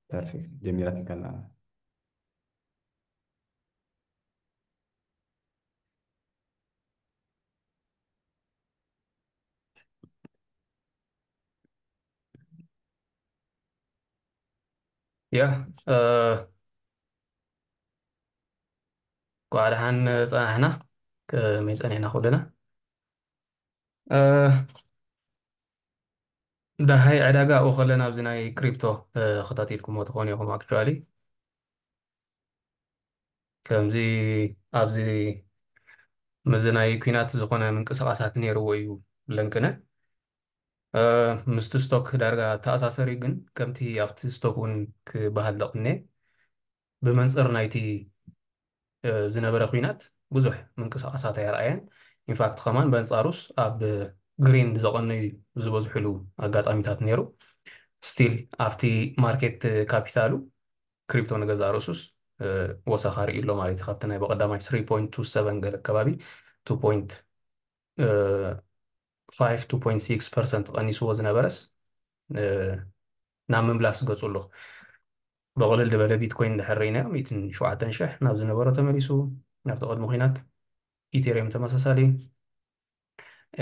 ፐርፌክት፣ ጀሚራትልካ ኣላ። ያ፣ እ፣ እንኳዕ ደሓን ጸናሕና። ከመይ ጸኒሕና ኩልና? እ፣ ደሃይ ዕዳጋ ኣብኡ ከለና ኣብዚ ናይ ክሪፕቶ ተኸታቲልኩሞ ትኾኑ ኢኹም። ኣክቹዋሊ ከምዚ ኣብዚ ምስዚ ናይ ኲናት ዝኾነ ምንቅስቓሳት ነይርዎ እዩ ለንቅነ። እ፣ ምስቲ ስቶክ ዳርጋ ተኣሳሰሪ፣ ግን ከምቲ ኣብቲ ስቶክ እውን ክበሃል ደቕኔ ብመንፅር ናይቲ እ፣ ዝነበረ ኲናት ብዙሕ ምንቅስቓሳት ኣየርኣየን። ኢንፋክት ከማን በንጻሩስ ኣብ ግሪን ዘቐነዩ ዝበዝሕሉ ኣጋጣሚታት ነይሩ። ስቲል ኣብቲ ማርኬት ካፒታሉ ክሪፕቶ ንገዛእ ርእሱስ እ፣ ወሰኻ ርእዩ ኣሎ ማለት እዩ። ካብቲ ናይ በቐዳማይ ስሪ ፖይንት ቱ ሰቨን ገለ ከባቢ ቱ ፖይንት እ፣ ፋይቭ ቱ ፖይንት ሲክስ ፐርሰንት ቀኒስዎ ዝነበረስ እ፣ ናብ ምምላስ ገጹ ኣሎ። ብቕልል ዝበለ ቢትኮይን እንድሕር ርኢናዮ፣ ሚእትን ሸውዓተን ሽሕ ናብ ዝነበሮ ተመሊሱ፣ ናብቲ ቅድሚ ኲናት። ኢቴሪየም ተመሳሳሊ፣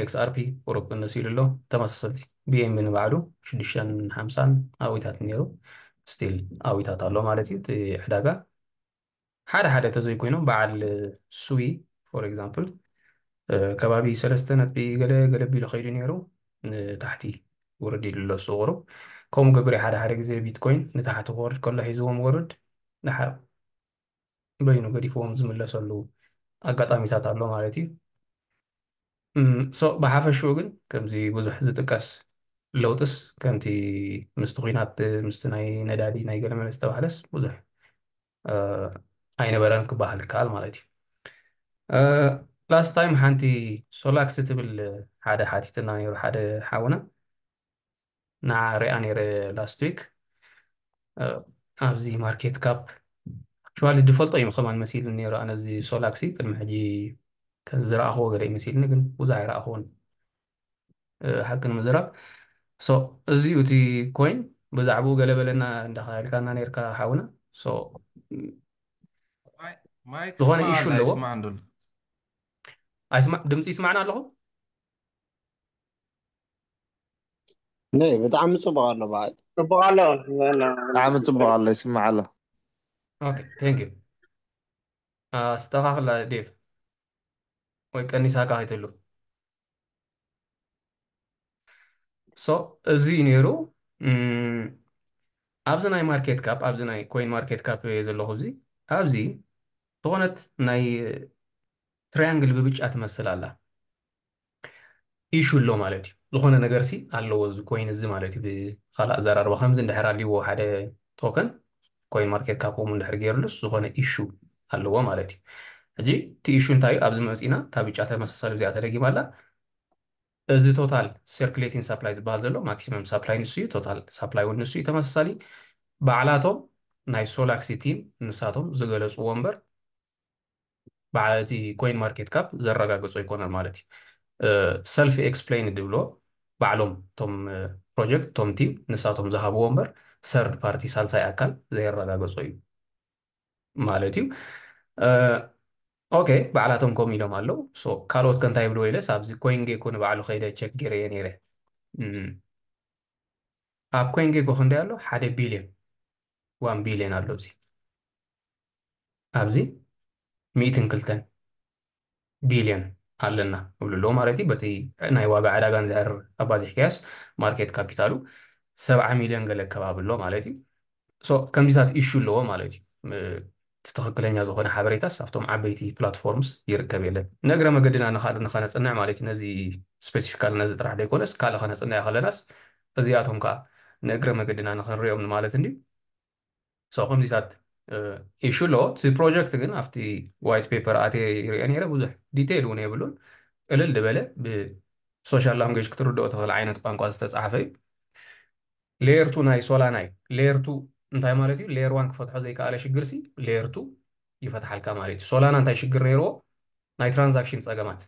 ኤክስኣርፒ ቁሩብ ቅንስ ኢሉ ኣሎ። ተመሳሰልቲ፣ ቢኤንቢ ንባዕሉ ሽዱሽተን ሓምሳን ኣዊታት ነይሩ፣ ስቲል ኣዊታት ኣሎ ማለት እዩ። እቲ ዕዳጋ ሓደ ሓደ ተዘይኮይኖም፣ በዓል ስዊ ፎር ኤግዛምፕል ከባቢ ሰለስተ ነጥቢ ገለ ገለ ቢሉ ከይዱ ነይሩ፣ ንታሕቲ ውርድ ኢሉ ኣሎ እሱ ቁሩብ። ከምኡ ገብር ሓደ ሓደ ግዜ ቢትኮይን ንታሕቲ ክወርድ ከሎ ሒዝዎም ወርድ፣ ድሓር በይኑ ገዲፍዎም ዝምለሰሉ ኣጋጣሚታት ኣሎ ማለት እዩ። እም፣ ሶ ብሓፈሽኡ ግን ከምዚ ብዙሕ ዝጥቀስ ለውጥስ ከምቲ ምስቲ ኲናት፣ ምስቲ ናይ ነዳዲ ናይ ገለመለ ዝተባህለስ ብዙሕ እ፣ ኣይነበረን ክበሃል ይከኣል ማለት እዩ። እ፣ ላስት ታይም ሓንቲ ሶላክስ ትብል ሓደ ሓቲትና ነይሩ፣ ሓደ ሓውና ንዓ ሪኣ ነይረ ላስት ዊክ። እ፣ ኣብዚ ማርኬት ካፕ ኣክቹዋሊ ድፈልጦ እዩ ከማን መሲሉ ነይሩ። ኣነ እዚ ሶላክሲ ቅድሚ ሕጂ ከም ዝረኣኽዎ ገለ እዩ መሲልኒ፣ ግን ብዙሕ ኣይረኣኽዎን። እ፣ ሓቂ ንምዝራብ። ሶ፣ እዚ እዩ እቲ ኮይን። ብዛዕባኡ ገለ በለና እንዳኻልካና ነይርካ ሓውና። ሶ፣ ማይ-፣ ማይክ ዝኾነ ይስማዕ ኢሹ ኣላ፣ ኣለዎ? ይስማዕ እንዶ ኣሎ። ኣይስማ-፣ ድምፂ ይስማዕና ኣለኹ? ነይ፣ ብጣዕሚ ጽቡቕ ኣሎ በዓል። ጽቡቕ ኣሎ። ብጣዕሚ ጽቡቕ ኣሎ፣ ይስማዕ ኣሎ። ኦኬ፣ ቴንክ ዩ። ኣስተኻኽላ ዴቭ። ወይ ቀኒሳካ ከይትህሉ። ሶ፣ እዚ እዩ ነይሩ። እም፣ ኣብዚ ናይ ማርኬት ካፕ፣ ኣብዚ ናይ ኮይን ማርኬት ካፕ እየ ዘለኹ። ኣብዚ፣ ኣብዚ ዝኾነት ናይ ትራያንግል ብብጫ ትመስል ኣላ። ኢሹ ኣሎ ማለት እዩ። ዝኾነ ነገር ሲ ኣለዎ እዚ ኮይን እዚ ማለት እዩ። ብኻልእ ኣዘራርባ ከምዚ እንድሕር ኣልይዎ ሓደ ቶከን፣ ኮይን ማርኬት ካፕ ከምኡ እንድሕር ገይሩሉስ ዝኾነ ኢሹ ኣለዎ ማለት እዩ። ሕጂ እቲ ኢሹ እንታይ እዩ? ኣብዚ መፂና እታ ብጫ ተመሳሳሊ እዚኣ ተደጊማ ኣላ። እዚ ቶታል ሲርኩሌቲንግ ሳፕላይ ዝበሃል ዘሎ ማክሲመም ሳፕላይ ንሱ እዩ፣ ቶታል ሳፕላይ እውን ንሱ እዩ። ተመሳሳሊ ባዕላቶም ናይ ሶላክሲ ቲም ንሳቶም ዝገለፅዎ እምበር በዓል እቲ ኮይን ማርኬት ካፕ ዘረጋገጾ ኣይኮነን ማለት እዩ። ሰልፍ ኤክስፕሌን ድብሎ ባዕሎም እቶም ፕሮጀክት፣ እቶም ቲም ንሳቶም ዝሃብዎ እምበር ሰርድ ፓርቲ፣ ሳልሳይ ኣካል ዘየረጋገጾ እዩ ማለት እዩ። እ፣ ኦኬ፣ ባዕላቶም ከምኡ ኢሎም ኣለዉ። ሶ፣ ካልኦት ከ እንታይ ይብልዎ ኢለስ ኣብዚ ኮይን ጌኮ ንባዕሉ ከይደ ቸክ ገይረየ ነይረ። እም፣ ኣብ ኮይን ጌኮ ክንደይ ኣሎ? ሓደ ቢልዮን፣ ዋን ቢልዮን ኣሎ ኣብዚ። ኣብዚ ሚእትን ክልተን ቢልዮን ኣለና ይብሉ ኣለዉ ማለት እዩ። በቲ ናይ ዋጋ ዕዳጋ እንድሕር ኣባዚሕካዮስ ማርኬት ካፒታሉ ሰብዓ ሚልዮን ገለ ከባቢ ኣሎ ማለት እዩ። ሶ፣ ከምዚታት ኢሹ ኣለዎ ማለት እዩ። ም-፣ እቲ ትኽክለኛ ዝኾነ ሓበሬታስ ኣብቶም ዓበይቲ ፕላትፎርምስ ይርከብ የለን። ንእግረ መገድና ንኻልእ ንኸነጽንዕ ማለት እዩ። ነዚ ስፔሲፊካል ነዚ ጥራሕ ዘይኮነስ ካልእ ኸነጽንዕ ከለናስ እዚኣቶም ከኣ ንእግረ መገድና ንኽንሪኦም ማለት እንድዩ። ሶ፣ ከምዚታት ኢሹ ኣለዎ። እቲ ፕሮጀክት ግን ኣብቲ ዋይት ፔፐር ኣትየ ይሪኦ ነይረ፣ ብዙሕ ዲቴይል እውን የብሉን። ቅልል ዝበለ ብሶሻል ላንጉጅ ክትርድኦ ትኽእል ዓይነት ቋንቋ ዝተጻሕፈ እዩ። ሌየር ቱ ናይ ሶላና እዩ። ሌየር ቱ እንታይ ማለት እዩ? ሌየር ዋን ክፈትሖ ዘይከኣለ ሽግር ሲ ሌየር ቱ ይፈትሓልካ ማለት እዩ። ሶላና እንታይ ሽግር ነይርዎ? ናይ ትራንዛክሽን ጸገማት።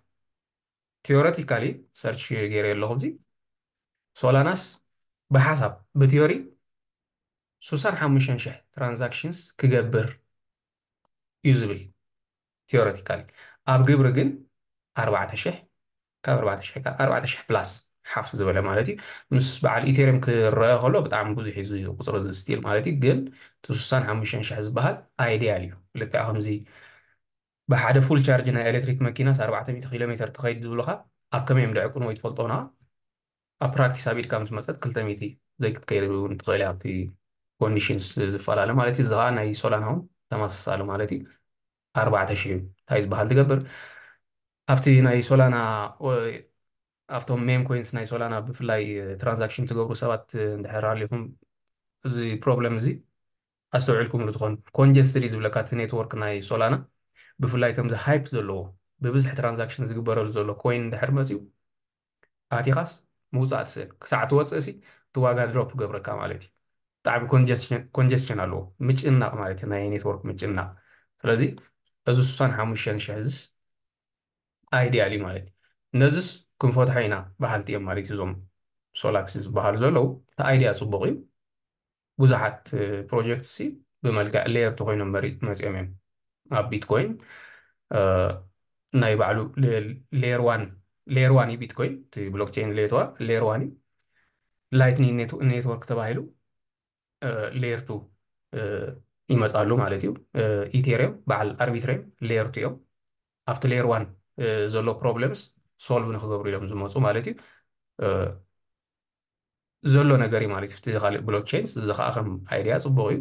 ቲዮረቲካሊ ሰርች ገይረ ኣለኹ። እዚ ሶላናስ ብሓሳብ፣ ብቲዮሪ ሱሳን ሓሙሽተን ሽሕ transactions ክገብር እዩ ዝብል theoretically። ኣብ ግብሪ ግን ኣርባዕተ ሽሕ፣ ካብ ኣርባዕተ ሽሕ፣ ካብ ኣርባዕተ ሽሕ plus half ዝበለ ማለት እዩ። ምስ በዓል ኢቴሪየም ክረአ ከሎ ብጣዕሚ ብዙሕ እዩ እዚ ቁፅሪ እዚ still ማለት እዩ። ግን እቲ ሱሳን ሓሙሽተን ሽሕ ዝበሃል ideal እዩ። ልክዕ ከምዚ ብሓደ full charge ናይ ኤሌክትሪክ መኪናስ ኣርባዕተ ሚእቲ ኪሎ ሜትር ትኸይድ ዝብሉኻ ኣብ ከመይ እዮም ደዕቅኑ ወይ ትፈልጦ ና ኣብ practice ኣብ ኢድካ ምስ መፀት ክልተ ሚእቲ ዘይክትከይድ እውን ትኽእል እያ። ኣብቲ conditions ዝፈላለ ማለት እዩ። እዚ ከዓ ናይ ሶላና እውን ተመሳሳሊ ማለት እዩ። ኣርባዕተ ሽሕ እዩ እንታይ ዝበሃል ትገብር ኣብቲ ናይ ሶላና ኣብቶም meme coins ናይ ሶላና ብፍላይ transaction ትገብሩ ሰባት እንድሕር ኣሊኹም እዚ problem እዚ ኣስተውዒልኩምሉ ትኾኑ። Congested እዩ ዝብለካ እቲ network ናይ ሶላና ብፍላይ ከምዚ hype ዘለዎ ብብዝሒ transaction ዝግበረሉ ዘሎ coin እንድሕር መፅዩ ኣቲኻስ ምውፃእ ትስእል ክሳዕ ትወፅእ ሲ እቲ ዋጋ drop ገብረካ ማለት እዩ። ብጣዕሚ congestion ኣለዎ ምጭናቕ ማለት እዩ ናይ network ምጭናቕ። ስለዚ እዚ ሱሳን ሓሙሽተን ሽሕ ዝስ ideal እዩ ማለት እዩ። ነዚስ ክንፈትሖ ኢና በሃልቲ እዮም ማለት እዩ። እዞም ሶላክስ ዝበሃሉ ዘለዉ እቲ idea ፅቡቕ እዩ። ብዙሓት project ሲ ብመልክዕ layer two ኮይኖም መሪ መፅኦም እዮም ኣብ ቢትኮይን ናይ ባዕሉ layer one layer one እዩ ቢትኮይን እቲ blockchain layer one layer one እዩ። Lightning network ተባሂሉ layer two ይመፃሉ ማለት እዩ። ኢቴሪየም በዓል ኣርቢትሪየም layer two እዮም ኣብቲ layer one ዘሎ problems solve ንክገብሩ እዮም ዝመፁ ማለት እዩ። ዘሎ ነገር እዩ ማለት እዩ። እቲ ካልእ blockchains እዚ ከዓ ከም idea ፅቡቕ እዩ፣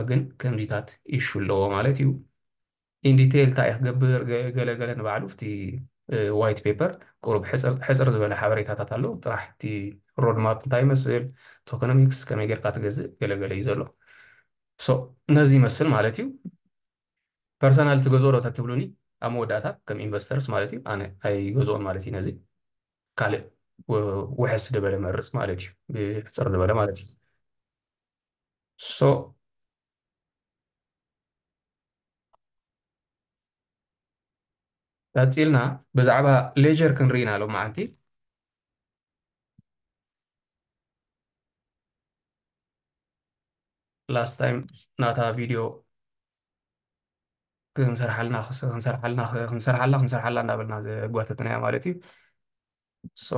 ግን ከምዚታት issue ኣለዎ ማለት እዩ። In detail እንታይ ክገብር ገለገለ ንባዕሉ እቲ white paper ቁሩብ ሕፅር ዝበለ ሓበሬታታት ኣለዎ። ጥራሕ እቲ road map እንታይ ይመስል፣ tokenomics ከመይ ጌርካ ትገዝእ ገለገለ እዩ ዘሎ። So ነዚ ይመስል ማለት እዩ። Personal ትገዝኦ ዶ ተትብሉኒ ኣብ መወዳእታ ከም investors ማለት እዩ ኣነ ኣይገዝኦን ማለት እዩ። ነዚ ካልእ ውሕስ ዝበለ መርፅ ማለት እዩ፣ ብሕፅር ዝበለ ማለት እዩ። So ቀፂልና ብዛዕባ ledger ክንርኢ ኢና ሎማዓንቲ። Last time ናታ ቪድዮ ክንሰርሓልና ክንሰርሓልና ክንሰርሓላ ክንሰርሓላ እንዳበልና ዘጓተትናያ ማለት እዩ። So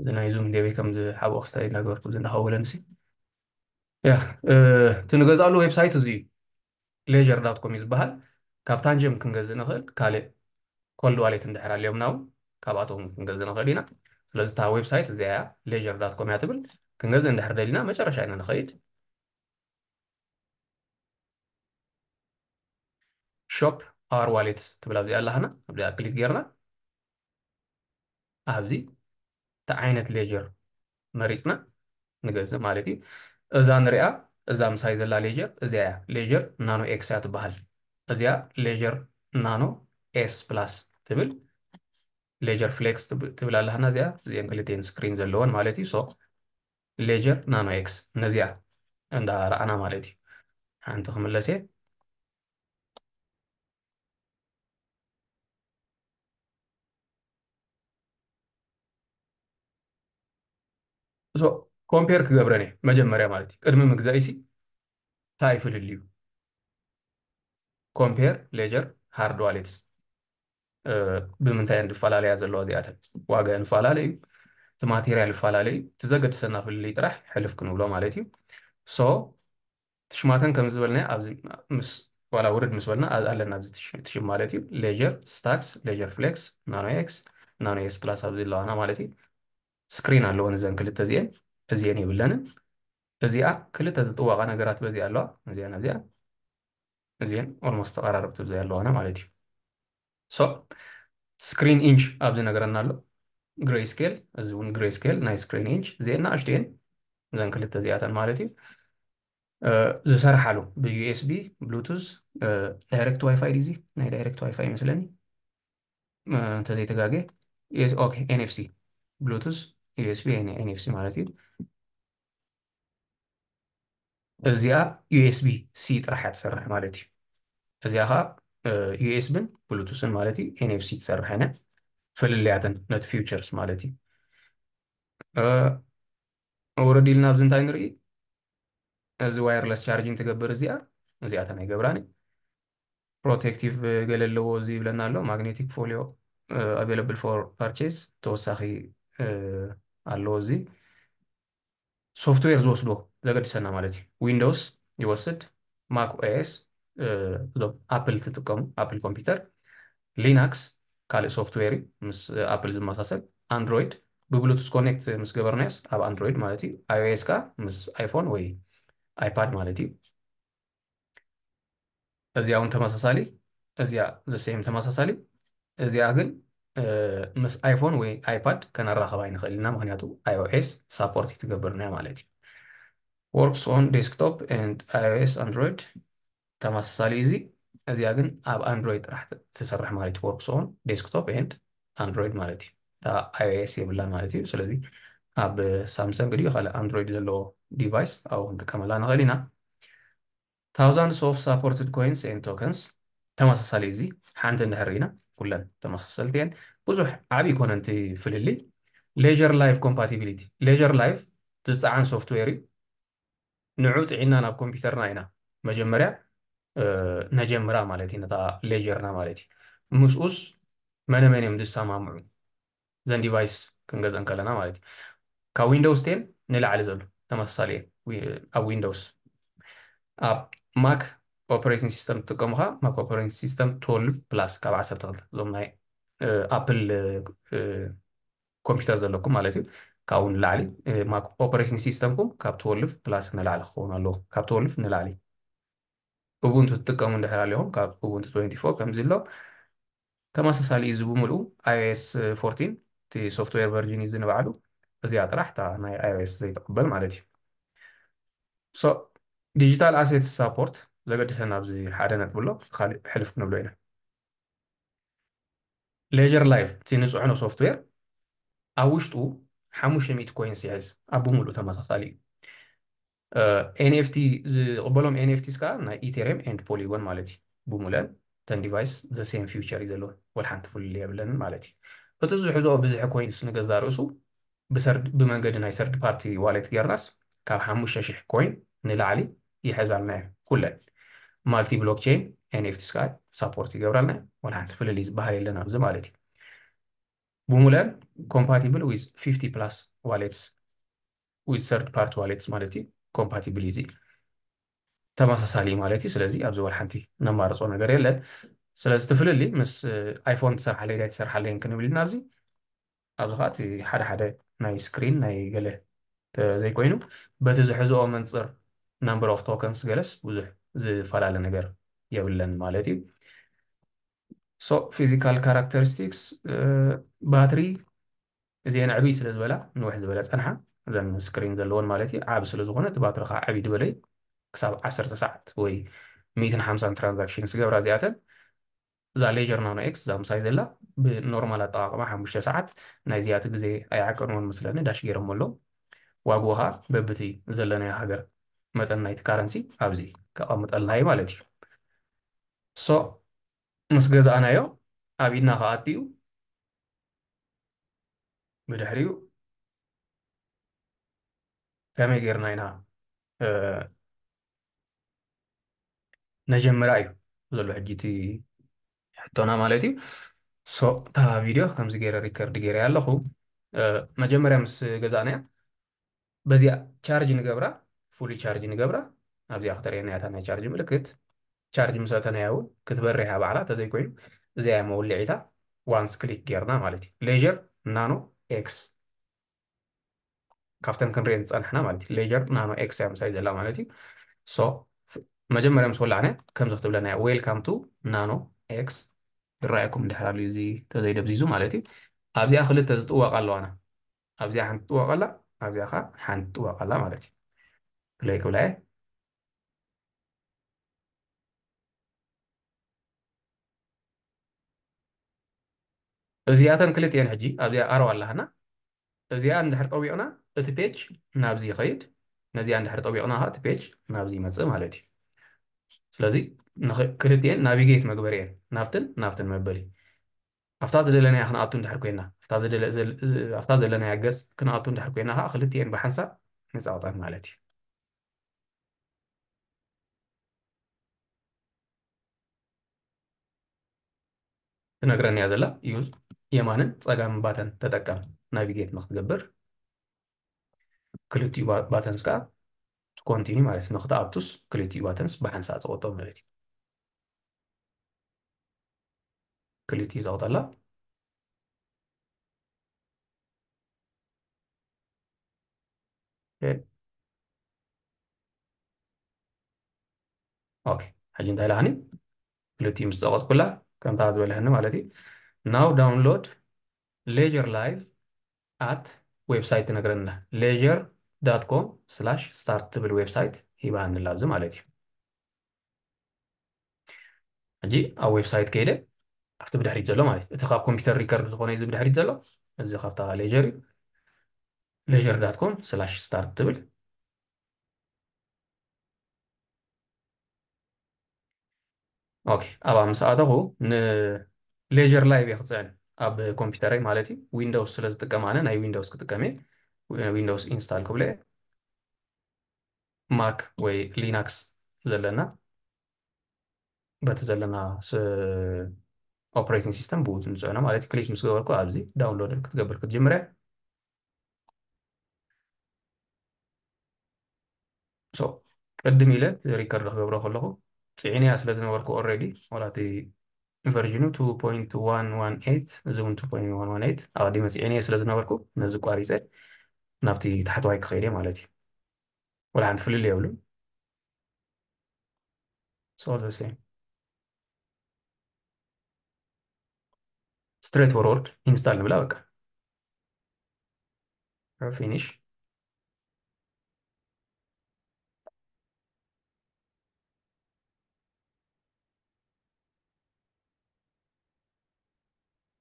እዚ ናይ ዙም ደበይ ከም ዝሓብኦ ክስታይ እናገበርኩ እዚ እንዳኸውለንሲ ያ እቲ ንገዝኣሉ website እዚ እዩ። Ledger dot com እዩ ዝበሃል። ካብ ታንጀም ክንገዝእ ንኽእል ካልእ cold wallet እንድሕር ኣልዮምና እውን ካብኣቶም ክንገዝእ ንኽእል ኢና። ስለዚ እታ website እዚኣ እያ ledger dot com እያ ትብል። ክንገዝእ እንድሕር ደሊና መጨረሻ ኢና ንኸይድ። Shop our wallet ትብል ኣብዚኣ ኣለሃና ኣብዚኣ click ጌርና ኣብዚ እቲ ዓይነት ledger መሪፅና ንገዝእ ማለት እዩ። እዛ ንሪኣ እዛ ምሳይ ዘላ ledger እዚኣ እያ። Ledger nano x እያ ትበሃል። እዚኣ ledger nano s plus ትብል። Ledger flex ትብል ኣለሃና እዚኣ እዚአን ክልቴን screen ዘለወን ማለት እዩ። So ledger nano x ነዚኣ እንዳረኣና ማለት እዩ። ሓንቲ ክምለስ እየ። So compare ክገብረን እየ መጀመርያ ማለት እዩ። ቅድሚ ምግዛእሲ እንታይ ፍልልዩ compare ledger hard wallets ብምንታይ እየን ዝፈላለያ ዘለዋ እዚኣተን? ዋጋየን ይፈላለ እዩ፣ እቲ ማቴርያል ይፈላለ እዩ። እቲ ዘገድሰና ፍልልይ ጥራሕ ሕልፍ ክንብሎ ማለት እዩ። So ትሽማተን ከም ዝበልናዮ ኣብዚ ምስ ዋላ ውርድ ምስ በልና ኣለና ኣብዚ ትሽም ማለት እዩ። Ledger Stacks፣ Ledger Flex፣ Nano X፣ Nano S Plus ኣብዚ ኣለዋና ማለት እዩ። Screen ኣለወን እዘን ክልተ እዚአን፣ እዚአን የብለንን። እዚኣ ክልተ ዝጥዋቓ ነገራት በዚኣ ኣለዋ፣ እዚኣን ኣብዚኣን እዚአን almost ተቐራረብቲ ብዘይ ኣለዋና ማለት እዩ። So screen inch ኣብዚ ነገረና ኣሎ። Grayscale እዚ እውን grayscale ናይ screen inch እዚአን ንኣሽቱ እየን እዘን ክልተ እዚኣተን ማለት እዩ። ዝሰርሓሉ ብ U S B፣ Bluetooth፣ direct Wi-Fi ድዚ ናይ direct Wi-Fi ይመስለኒ እንተዘይተጋገ። Okay፣ N F C፣ Bluetooth፣ U S B፣ N F C ማለት እዩ። እዚኣ ዩ ኤስ ቢ ሲ ጥራሕ እያ ትሰርሕ ማለት እዩ። እዚኣ ከዓ ዩ ኤስ ቢን ብሉቱስን ማለት እዩ፣ ኤን ኤፍ ሲ ትሰርሕ እያ። ፍልልያተን ነቲ ፊውቸርስ ማለት እዩ። ወረድ ኢልና ኣብዚ እንታይ ንርኢ? እዚ ዋየርለስ ቻርጂን ትገብር እዚኣ፣ እዚኣተን ኣይገብራን። ፕሮቴክቲቭ ገለ ኣለዎ እዚ ይብለና ኣሎ። ማግኔቲክ ፎሊዮ available for purchase፣ ተወሳኺ ኣለዎ እዚ። ሶፍትዌር ዝወስዶ ዘገድሰና ማለት እዩ። ዊንዶውስ ይወስድ፣ ማክ ኦኤስ፣ እዞም ኣፕል ትጥቀሙ፣ ኣፕል ኮምፒውተር፣ ሊናክስ ካልእ ሶፍትዌር እዩ ምስ ኣፕል ዝመሳሰል፣ ኣንድሮይድ ብብሉቱስ ኮኔክት ምስ ገበርናዮስ ኣብ ኣንድሮይድ ማለት እዩ። ኣይኦኤስ ከኣ ምስ ኣይፎን ወይ ኣይፓድ ማለት እዩ። እዚኣ እውን ተመሳሳሊ፣ እዚኣ ዘ ሴም ተመሳሳሊ። እዚኣ ግን ምስ ኣይፎን ወይ ኣይፓድ ከነራኸባ ኣይንኽእል ኢና፣ ምክንያቱ ኣይኦኤስ ሳፖርት ትገብርና ማለት እዩ። Works on desktop and iOS, Android ተመሳሳሊ እዚ። እዚኣ ግን ኣብ ኣንድሮይድ ጥራሕ ትሰርሕ ማለት እዩ። Works on desktop and Android ማለት እዩ። እታ ኣይኦኤስ የብላን ማለት እዩ። ስለዚ ኣብ ሳምሰንግ ድዩ ካልእ ኣንድሮይድ ዘለዎ ዲቫይስ ኣብኡ ክንጥቀመላ ንኽእል ኢና። Thousands of supported coins and tokens፣ ተመሳሳሊ እዚ። ሓንቲ እንድሕር ኢና፣ ኩለን ተመሳሰልቲ እየን። ብዙሕ ዓብዪ ኮነንቲ ፍልልይ። Laser Live compatibility፣ ሌዘር ላይቭ ዝፀዓን ሶፍትዌር እዩ። ንዑ ፅዒና ናብ ኮምፒውተርና ኢና መጀመርያ ነጀምራ ማለት እዩ፣ ነታ ሌጀርና ማለት እዩ። ምስኡስ መነ መን እዮም ዝሰማምዑ? ዘን ዲቫይስ ክንገዝእ እንከለና ማለት እዩ። ካብ ዊንዶውስ ቴን ንላዕሊ ዘሎ ተመሳሳሊ እየን። ኣብ ዊንዶውስ፣ ኣብ ማክ ኦፐሬቲንግ ሲስተም ትጥቀሙ ከኣ ማክ ኦፐሬቲንግ ሲስተም ትወልቭ ፕላስ፣ ካብ ዓሰርተ ክልተ፣ እዞም ናይ ኣፕል ኮምፒውተር ዘለኩም ማለት እዩ። ካብኡ ንላዕሊ ማክ ኦፐሬቲንግ ሲስተምኩም ካብ ትወልቭ ፕላስ ንላዕሊ ክኸውን ኣለዎ። ካብ ትወልቭ ንላዕሊ። ኡቡንቱ ትጥቀሙ እንድሕር ኣለኹም፣ ካብ ኡቡንቱ ትወንቲ ፎር ከምዚ ኣሎ። ተመሳሳሊ እዩ እዚ ብምልኡ። ኣይኦኤስ ፎርቲን እቲ ሶፍትዌር ቨርዥን እዩ እዚ ንባዕሉ። እዚኣ ጥራሕ እታ ናይ ኣይኦኤስ ዘይትቕበል ማለት እዩ። So ዲጂታል ኣሴት ሳፖርት ዘገድሰና ኣብዚ ሓደ ነጥቢ ኣሎ፣ ካልእ ሕልፍ ክንብሎ ኢና። ሌጀር ላይቭ እቲ ንፅዕኖ ሶፍትዌር ኣብ ውሽጡ ሓሙሽተ ሚእቲ ኮይንስ ይሕዝ፣ ኣብ ብምሉእ ተመሳሳሊ እዩ። ኤንኤፍቲ ዝቕበሎም ኤንኤፍቲስ ከዓ ናይ ኢቴሪየም ኤንድ ፖሊጎን ማለት እዩ። ብምሉአን ተን ዲቫይስ ዘ ሴም ፊውቸር እዩ ዘለወን፣ ወላ ሓንቲ ፍልልይ የብለንን ማለት እዩ። እቲ ዝሕዝኦ ብዝሒ ኮይንስ ንገዛ ርእሱ ብሰርድ-፣ ብመንገዲ ናይ ሰርድ ፓርቲ ዋሌት ጌርናስ ካብ ሓሙሽተ ሺሕ ኮይን ንላዕሊ ይሕዛልና እየን ኩለን። ማልቲ ብሎክቼን ኤንኤፍቲስ ከዓ ሳፖርት ይገብራልና እየን፣ ወላ ሓንቲ ፍልልይ ዝበሃል የለን ኣብዚ ማለት እዩ። ብምሉአን ኮምፓቲብል ዊዝ ፊፍቲ ፕላስ ዋሌትስ፣ ዊዝ ሰርድ ፓርቲ ዋሌትስ ማለት እዩ። ኮምፓቲብል እዩ እዚ፣ ተመሳሳሊ ማለት እዩ። ስለዚ ኣብዚ ወላ ሓንቲ ነማርጾ ነገር የለን። ስለዚ እቲ ፍልልይ ምስ ኣይፎን ትሰርሓለይ ዳይ ትሰርሓለይን ክንብል ኢና ኣብዚ። ኣብዚ ከዓ እቲ ሓደ ሓደ ናይ ስክሪን ናይ ገለ ተዘይኮይኑ በቲ ዝሕዝኦ መንፅር number of tokens ገለስ ብዙሕ ዝፈላለ ነገር የብለን ማለት እዩ። So physical characteristics፣ ባትሪ እዚአን ዕብይ ስለ ዝበላ ንውሕ ዝበለ ፀንሓ፣ እዘን ስክሪን ዘለወን ማለት እዩ። ዓቢ ስለ ዝኾነ እቲ ባትሪ ከዓ ዕብይ ዝበለ እዩ። ክሳብ ዓሰርተ ሰዓት ወይ ሚእትን ሓምሳን ትራንዛክሽንስ ዝገብራ እዚኣተን። እዛ ሌጀር ናኖ ኤክስ እዛ ምሳይ ዘላ ብኖርማል ኣጠቓቕማ ሓሙሽተ ሰዓት ናይ እዚኣቲ ግዜ ኣይዓቀንዎን መስለኒ፣ ዳሽ ገይሮም ኣለዉ። ዋግኡ ከዓ በብቲ ዘለናዮ ሃገር መጠን ናይቲ ካረንሲ ኣብዚ ከቐምጠልና እዩ ማለት እዩ። So ምስ ገዛእናዮ ኣብ ኢድና ክኣትዩ ብድሕሪኡ ከመይ ጌርና ኢና ነጀምራ እዩ ዘሎ ሕጂ እቲ ሕቶና ማለት እዩ። So እታ ቪድዮ ከምዚ ገይረ ሪከርድ ገይረ ኣለኹ። መጀመርያ ምስ ገዛእናያ በዚኣ ቻርጅ ንገብራ፣ ፉሊ ቻርጅ ንገብራ። ኣብዚኣ ክተርእየና እያ እታ ናይ ቻርጅ ምልክት። ቻርጅ ምስ ኣተናያ እውን ክትበርህ እያ ባዕላ፣ ተዘይኮይኑ እዚኣ እያ መወልዒታ። ዋንስ ክሊክ ጌርና ማለት እዩ። ሌጀር ናኖ ኤክስ ካብተን ክንሪአን ዝፀናሕና ማለት እዩ። ሌጀር ናኖ ኤክስ እያ ምሳይ ዘላ ማለት እዩ። So መጀመርያ ምስ ወላዕና ከምዚ ክትብለና እያ፣ ዌልካም ቱ ናኖ ኤክስ። ይረኣየኩም እንድሕር ኣልዩ እዚ ተዘይደብዚዙ ማለት እዩ። ኣብዚኣ ክልተ ዝጥወቕ ኣለዋና። ኣብዚኣ ሓንቲ ጥወቕ ኣላ፣ ኣብዚኣ ከዓ ሓንቲ ጥወቕ ኣላ ማለት እዩ። ፕለይ ክብላ እየ። እዚኣተን ክልቲኤን ሕጂ ኣብዚኣ ኣረዋ ኣለሃና። እዚኣ እንድሕር ጠዊቕና እቲ ፔጅ ናብዚ ይኸይድ። ነዚኣ እንድሕር ጠዊቕና ከዓ እቲ page ናብዚ ይመፅእ ማለት እዩ። ስለዚ ንኽ- ክልቲኤን navigate መግበሪ እየን፣ ናብትን ናብትን መበሊ። ኣብታ ዝደለናያ ክንኣቱ እንድሕር ኮይና፣ ኣብታ ዝደለ- ዘል- ኣብታ ዘለናያ ገፅ ክንኣቱ እንድሕር ኮይና ከዓ ክልቲኤን ብሓንሳእ ንፀቕጠን ማለት እዩ። ትነግረኒ እያ ዘላ። use የማንን ፀጋምን ባተን ተጠቀም navigate ንክትገብር። ክልቲኡ ባ- buttons ከዓ to continue ማለት እዩ። ንክትኣቱስ ክልቲኡ buttons ብሓንሳእ ፀቕጦ ማለት እዩ። ክልቲኡ ዘቕጠላ። ኦኬ። ኦኬ፣ ሕጂ እንታይ ኢላኒ? ክልቲኡ ምስ ጸቐጥኩላ ከምታ ዝበለህኒ ማለት እዩ። Now download Ledger Live at website ትነግረና። ledger dot com slash start ትብል ዌብሳይት ሂባኒ ኣላ ኣብዚ ማለት እዩ። ሕጂ ኣብ ዌብሳይት ከይደ ኣብቲ ብድሕሪት ዘሎ ማለት እዩ። እቲ ካብ ኮምፒውተር ሪከርድ ዝኾነ እዩ እዚ ብድሕሪት ዘሎ። እዚ ካብታ ሌጀር እዩ። ledger dot com slash start ትብል። ኦኬ፣ ኣብኣ ምስ ኣተኹ ንሌጀር ላይቭ እየ ክፅዕን ኣብ ኮምፒውተረይ ማለት እዩ። ዊንዶውስ ስለ ዝጥቀም ኣነ ናይ ዊንዶውስ ክጥቀም እየ። ዊንዶውስ ኢንስታል ክብሎ እየ። ማክ ወይ ሊናክስ ዘለና በቲ ዘለና ኦፕሬቲንግ ሲስተም ብኡ ንፅዕኖ ማለት እዩ። ክሊክ ምስ ገበርኩ ኣብዚ ዳውንሎድ ክትገብር ክትጅምር እያ። ሶ ቅድም ኢለ ሪከርድ ክገብሮ ከለኹ ፅዒነያ ስለ ዝነበርኩ ኦልሬዲ ዋላ እቲ ቨርዥኑ two point one one eight እዚ እውን two point one one eight ኣቐዲመ ፅዒነየ ስለ ዝነበርኩ ነዚ ቋሪፀ ናብቲ ታሕተዋይ ክኸይደ ማለት እዩ። ወላ ሓንቲ ፍልልይ የብሉን። It's all the same. Straight forward install ንብላ በቃ። Finish።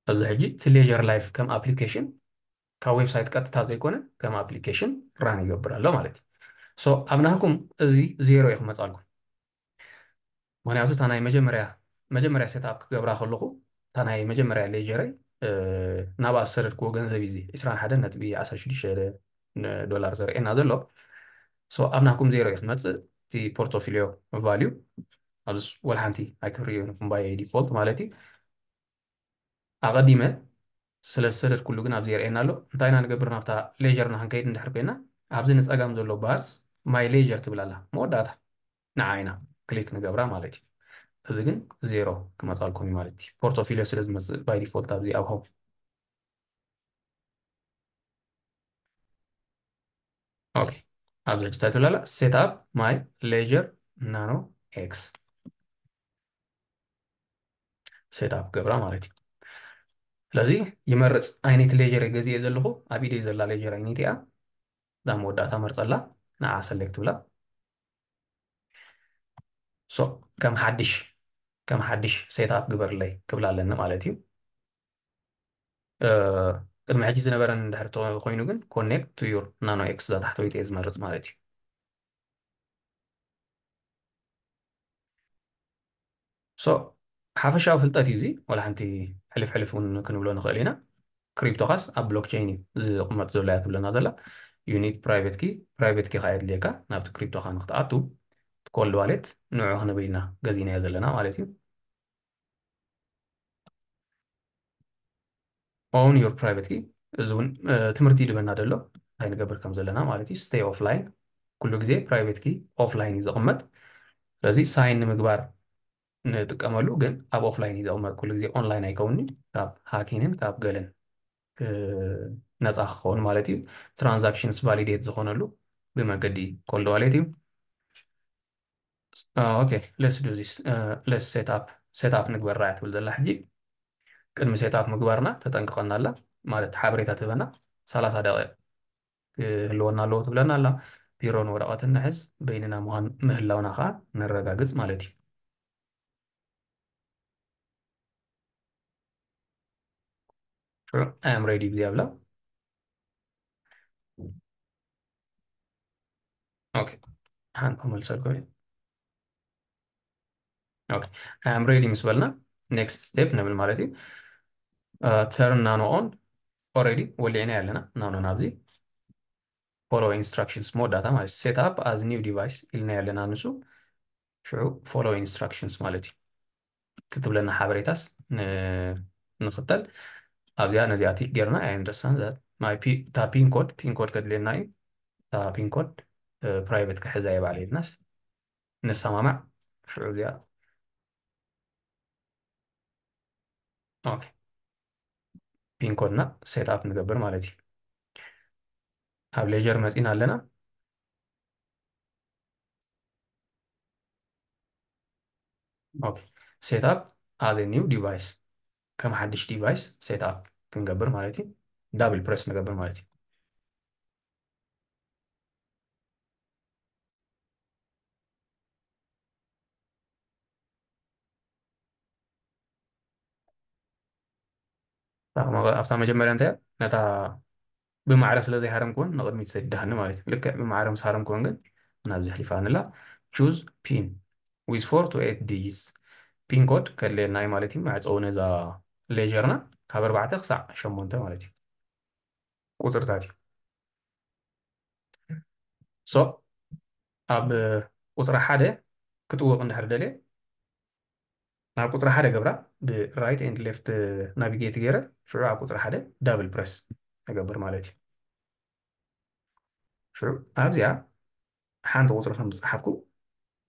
ኣብዚ ሕጂ እቲ ሌጀር ላይፍ ከም ኣፕሊኬሽን ካብ ዌብሳይት ቀጥታ ዘይኮነ ከም ኣፕሊኬሽን ራን ይገብር ኣሎ ማለት እዩ። ሶ ኣብ ናህኩም እዚ ዜሮ እዩ ክመፃልኩም። ምክንያቱ እታ ናይ መጀመርያ መጀመርያ ሴትኣፕ ክገብራ ከለኹ እታ ናይ መጀመርያ ሌጀረይ ናብኣ ዝሰደድክዎ ገንዘብ እዩ እዚ ዕስራን ሓደን ነጥቢ ዓሰርተ ሽዱሽተ ዶላር ዘርእየና ዘሎ። ሶ ኣብ ናኩም ዜሮ እዩ ክመፅእ። እቲ ፖርቶፊሊዮ ቫልዩ ኣብዚ ወላ ሓንቲ ኣይክትርእዩ ንኹም ባይ ዲፎልት ማለት እዩ። ኣቐዲመ ስለ ዝሰደድኩሉ ግን ኣብዚ የርእየና ኣሎ። እንታይ ኢና ንገብር? ናብታ ሌጀርና ክንከይድ እንድሕር ኮይና ኣብዚ ንፀጋም ዘሎ ባርስ ማይ ሌጀር ትብል ኣላ መወዳእታ ንዓ ኢና ክሊክ ንገብራ ማለት እዩ። እዚ ግን ዜሮ ክመፃልኩም እዩ ማለት እዩ። ፖርቶፊሊዮ ስለ ዝመፅእ ባይ ዲፎልት ኣብዚ ኣብ ሆም። ኦኬ፣ ኣብዚ ሕጂ እንታይ ትብል ኣላ? Set up my ledger nano X ሴትኣፕ ገብራ ማለት እዩ። ስለዚ ይመርፅ ዓይነት ሌጀር ገዚኤ ዘለኹ ኣብ ኢደይ ዘላ ሌጀር ዓይነት እያ። እዛ መወዳእታ መርፀላ ንዓ ሰሌክት ብላ። ሶ ከም ሓድሽ ከም ሓድሽ ሴትኣፕ ግበርለይ ክብላ ኣለኒ ማለት እዩ። ቅድሚ ሕጂ ዝነበረን እንድሕር ኮይኑ ግን connect to your nano X እዛ ታሕተወይቲ እየ ዝመርፅ ማለት እዩ። ሶ ሓፈሻዊ ፍልጠት እዩ እዚ። ዋላ ሓንቲ ሕልፍ ሕልፍ እውን ክንብሎ ንኽእል ኢና። ክሪፕቶኻስ ኣብ ብሎክቸይን እዩ ዝቕመጥ ዘሎ እያ ትብለና ዘላ። You need private key፣ private key ከዓ የድልየካ ናብቲ ክሪፕቶኻ ንክትኣቱ። ኮልድ ዋሌት ንዑ ክንብል ኢና ገዚእናዮ ዘለና ማለት እዩ። Own your private key። እዚ እውን ትምህርቲ ይድበና ዘሎ እንታይ ንገብር ከም ዘለና ማለት እዩ። Stay offline፣ ኩሉ ግዜ private key offline እዩ ዘቕመጥ። ስለዚ ሳይን ንምግባር ንጥቀመሉ ግን ኣብ offline እዩ ዘቕመጥ። ኩሉ ግዜ online ኣይከውንን፣ ካብ ሃኪንን ካብ ገለን ነፃ ክኸውን ማለት እዩ። Transactions validate ዝኾነሉ ብመገዲ ኮልድ ዋሌት እዩ። ኦኬ፣ let's do this። Let's set up። ሴትኣፕ ንግበር ራያ ትብል ዘላ ሕጂ። ቅድሚ ሴትኣፕ ምግባርና ተጠንቅቐና ኣላ ማለት ሓበሬታ ትህበና። ሰላሳ ደቂቕ ክህልወና ኣለዎ ትብለና ኣላ። ቢሮን ወረቐትን ንሕዝ፣ በይንና ምዃን ምህላውና ከዓ ነረጋግፅ ማለት እዩ። I am ready ብዚኣ ብላ። okay ሓንቲ ክመልሰልኩም እየ okay I am ready ምስ በልና next step ንብል ማለት እዩ turn nano on already ወሊዕና ኣለና nano ናብዚ follow instructions መወዳእታ ማለት set up as new device ኢልና ኣለና ንሱ ሽዑ follow instructions ማለት እዩ ትትብለና ሓበሬታስ ንክተል ኣብዚኣ ነዚኣ ቲክ ጌርና I understand that my pin code pin code ከድልየና እዩ እታ pin code private ክሕዛ እየ ባዕለ ኢልናስ ንሰማማዕ ሽዑ እዚኣ okay pin code ና set up ንገብር ማለት እዩ ኣብ ledger መፂና ኣለና okay set up as a new device ከም ሓድሽ device set up ክንገብር ማለት እዩ double press ንገብር ማለት እዩ ኣብታ መጀመርያ እንታይ ነታ ብማዕረ ስለ ዘይሃረምክወን ንቕድሚት ሰዲዳኒ ማለት እዩ ልክዕ ብማዕረ ምስ ሃረምክወን ግን ናብዚ ኣሕሊፋንላ choose pin with four to eight digits pin code ከድልየና እዩ ማለት እዩ መዕፀዊ ነዛ ledger ና ካብ ኣርባዕተ ክሳዕ ሸሞንተ ማለት እዩ ቁፅርታት እዩ so ኣብ ቁፅሪ ሓደ ክትውቕ እንድሕር ደልየ ናብ ቁፅሪ ሓደ ገብራ ብ right and left navigate ገይረ ሽዑ ኣብ ቁፅሪ ሓደ double press እገብር ማለት እዩ ሽዑ ኣብዚኣ ሓንቲ ቁፅሪ ከም ዝፀሓፍኩ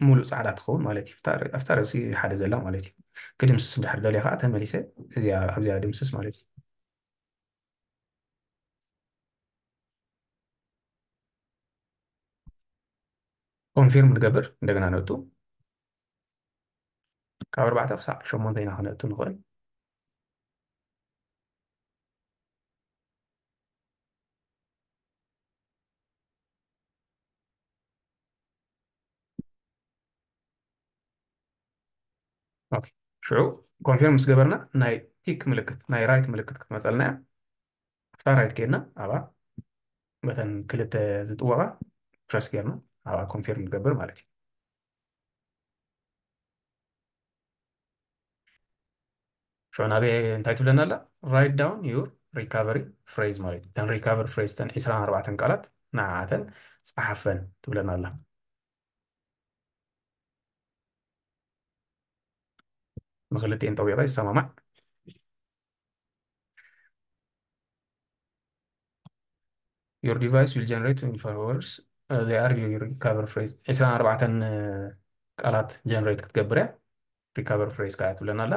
ሙሉእ ፃዕዳ ትኸውን ማለት እዩ ኣብታ ርእሲ ሓደ ዘላ ማለት እዩ ክድምስስ እንድሕር ደልየ ከዓ ተመሊሰ ኣብዚኣ ድምስስ ማለት እዩ confirm ንገብር እንደገና ነቱ ካብ ኣርባዕተ ክሳዕ ሸሞንተ ኢና ክነእቱ ንኽእል ሽዑ confirm ምስ ገበርና ናይ tick ምልክት ናይ right ምልክት ክትመፀልና እያ ኣብታ right ከድና ኣብኣ በተን ክልተ ዝጥወቓ press ጌርና ኣብኣ confirm ንገብር ማለት እዩ ሽዑ ናበይ እንታይ ትብለና ኣላ write down your recovery phrase ማለት እዩ ተን recovery phrase ተን ዕስራን ኣርባዕተን ቃላት ንዓዓተን ፀሓፈን ትብለና ኣላ ንክልቲኤን ጠዊቐ ይሰማማዕ Your device will generate twenty-four hours. Uh, they are your recover phrase. عشرين أربعة ቃላት generate ክትገብር እያ recover phrase ከኣ ትብለና ኣላ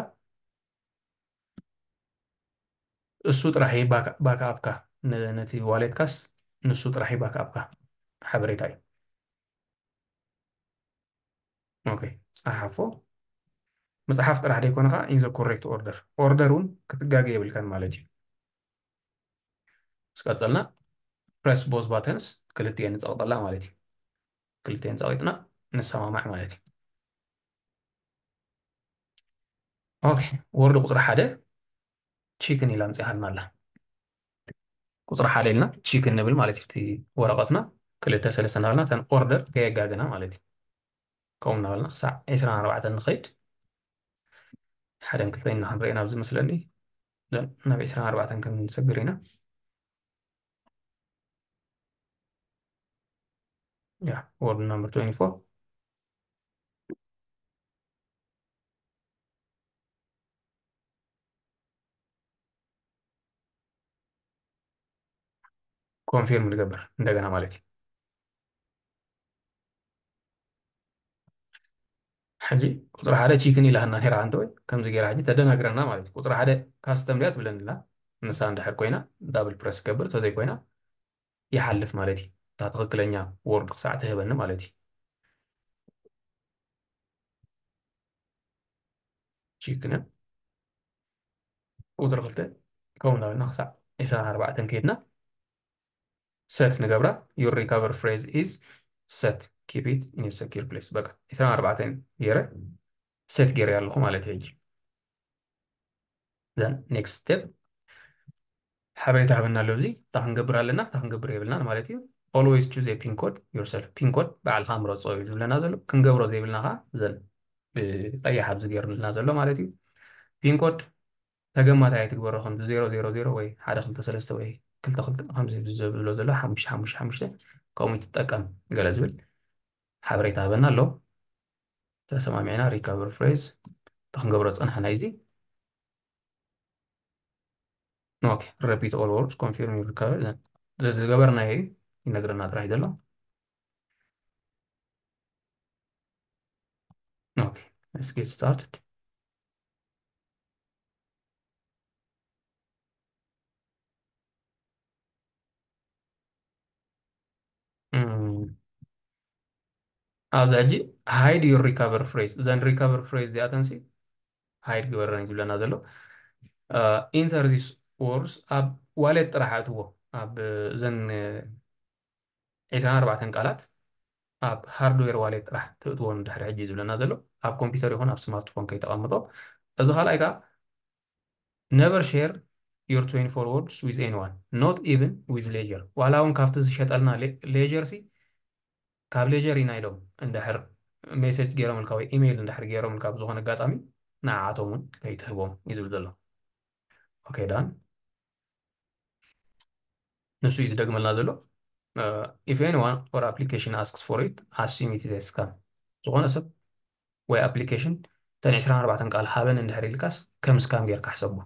እሱ ጥራሕ backup ካ ነቲ ዋሌትካስ ንሱ ጥራሕ backup ካ ሓበሬታ እዩ okay ጸሓፎ ምጽሓፍ ጥራሕ ደይኮነ ከዓ in the correct order order እውን ክትጋገ የብልካን ማለት እዩ ምስ ቀጸልና press both buttons ክልቲኤን ንጸቕጠላ ማለት እዩ ክልቲኤን ጸቒጥና ንሰማማዕ ማለት እዩ okay word ቁፅሪ ሓደ chicken ኢላ ኣምፂኣልና ኣላ ቁፅሪ ሓደ ኢልና chicken ንብል ማለት እዩ ወረቐትና ክልተ ሰለስተ እናበልና ተን order ከየጋገና ማለት እዩ ከምኡ እናበልና ክሳዕ ዕስራን ኣርባዕተን ንኸይድ ሓደን ክልተን ኢና ክንርኢ ናብ ዝመስለኒ ናብ ዕስራን ኣርባዕተን ክንሰግር ኢና yeah word number twenty-four confirm ንገብር እንደገና ማለት እዩ ሕጂ ቁፅሪ ሓደ chicken ኢላህና ነራ እንተወይ ከምዚ ገይራ ሕጂ ተደናግረና ማለት እዩ ቁፅሪ ሓደ custom ድያ ትብለኒ ኣላ ንሳ እንድሕር ኮይና double press ገብር ተዘይኮይና ይሓልፍ ማለት እዩ እታ ትኽክለኛ word ክሳዕ ትህበኒ ማለት እዩ chicken ቁፅሪ ክልተ ከምኡ እናበልና ክሳዕ ዕስራን ኣርባዕተን ከይድና set ንገብራ your recover phrase is set keep it in a secure place በቃ ዕስራን ኣርባዕተን ገይረ set ገይረ ኣለኹ ማለት እዩ ሕጂ then next step ሓበሬታ ሃበና ኣሎ እዚ እታ ክንገብር ኣለና እታ ክንገብር የብልናን ማለት እዩ always choose a pin code yourself. Pin code ባዕልኻ ምረጾ እዩ ዝብለና ዘሎ። ክንገብሮ ዘይብልና ኸዓ ዘን ብቐይሕ ኣብዚ ገይሩልና ዘሎ ማለት እዩ። Pin code ተገማታይ ኣይትግበሮ፣ ከም ዜሮ ዜሮ ዜሮ ወይ ሓደ ክልተ ሰለስተ ወይ ክልተ ክልተ ከምዚ ዝብሎ ዘሎ ሓሙሽተ ሓሙሽተ ሓሙሽተ ከምኡ ትጠቀም ገለ ዝብል ሓበሬታ ሃበና ኣሎ። ተሰማሚዕና recover phrase ተክንገብሮ ጸናሕና እዚ okay repeat all words confirm recover ዝገበርናዮ ይነግረና ጥራሕ ዘሎ። Okay, let's get started. ኣብዚ ሕጂ hide your recover phrase እዘን recover phrase እዚኣተንሲ hide ግበረን እዩ ዝብለና ዘሎ። Enter these words ኣብ ዋሌት ጥራሕ ኣእትዎ። ኣብ እዘን ዒስራን ኣርባዕተን ቃላት ኣብ ሃርድዌር ዋሌት ጥራሕ ትእትዎ እንድሕር ሕጂ ዝብለና ዘሎ ኣብ ኮምፒውተር ይኹን ኣብ ስማርትፎን ከይተቐምጦ። እዚ ካልኣይ ከዓ never share your twenty-four words with anyone, not even with Ledger። ዋላ እውን ካብቲ ዝሸጠልና ሌጀር ሲ ካብ ሌጀር ኢና ኢሎም እንድሕር ሜሴጅ ገይሮምልካ ወይ ኢሜይል እንድሕር ገይሮምልካ ብዝኾነ ኣጋጣሚ ንዓኣቶም እውን ከይትህቦም እዩ ዝብል ዘሎ። Okay done። ንሱ እዩ ዝደግመልና ዘሎ። If anyone or application asks for it, assume it is a scam። ዝኾነ ሰብ ወይ ኣፕሊኬሽን እተን ዒስራን ኣርባዕተን ቃል ሃበን እንድሕር ኢልካስ ከም ስካም ጌርካ ሕሰቦ።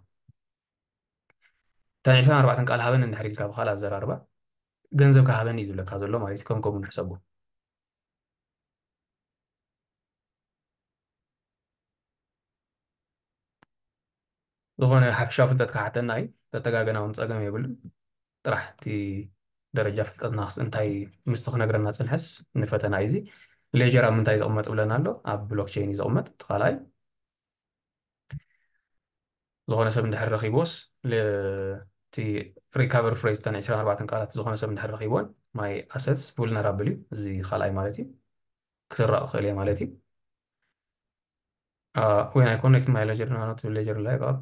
እተን ዒስራን ኣርባዕተን ቃል ሃበን እንድሕር ኢልካ ብኻልእ ኣዘራርባ ገንዘብካ ሃበኒ እዩ ዝብለካ ዘሎ ማለት እዩ። ከም ከምኡ ንሕሰቦ። ዝኾነ ሓፈሻዊ ፍልጠት ክሓተና እዩ። ተተጋገና እውን ጸገም የብሉን። ጥራሕ እቲ ደረጃ ፍልጠትና ክስ እንታይ ምስቲ ክነግረና ጽንሐስ ንፈተና እዩ እዚ። ሌጀር ኣብ ምንታይ ዝቕመጥ ብለና ኣሎ? ኣብ ብሎክቸይን እዩ ዝቕመጥ። እቲ ካልኣይ ዝኾነ ሰብ እንድሕር ረኺብዎስ እቲ recover phrase እተን ዒስራን ኣርባዕተን ቃላት ዝኾነ ሰብ እንድሕር ረኺብዎን my assets vulnerable እዩ። እዚ ካልኣይ ማለት እዩ። ክስረቕ ክኽእል እየ ማለት እዩ። When I connect my Ledger Nano to Ledger Live app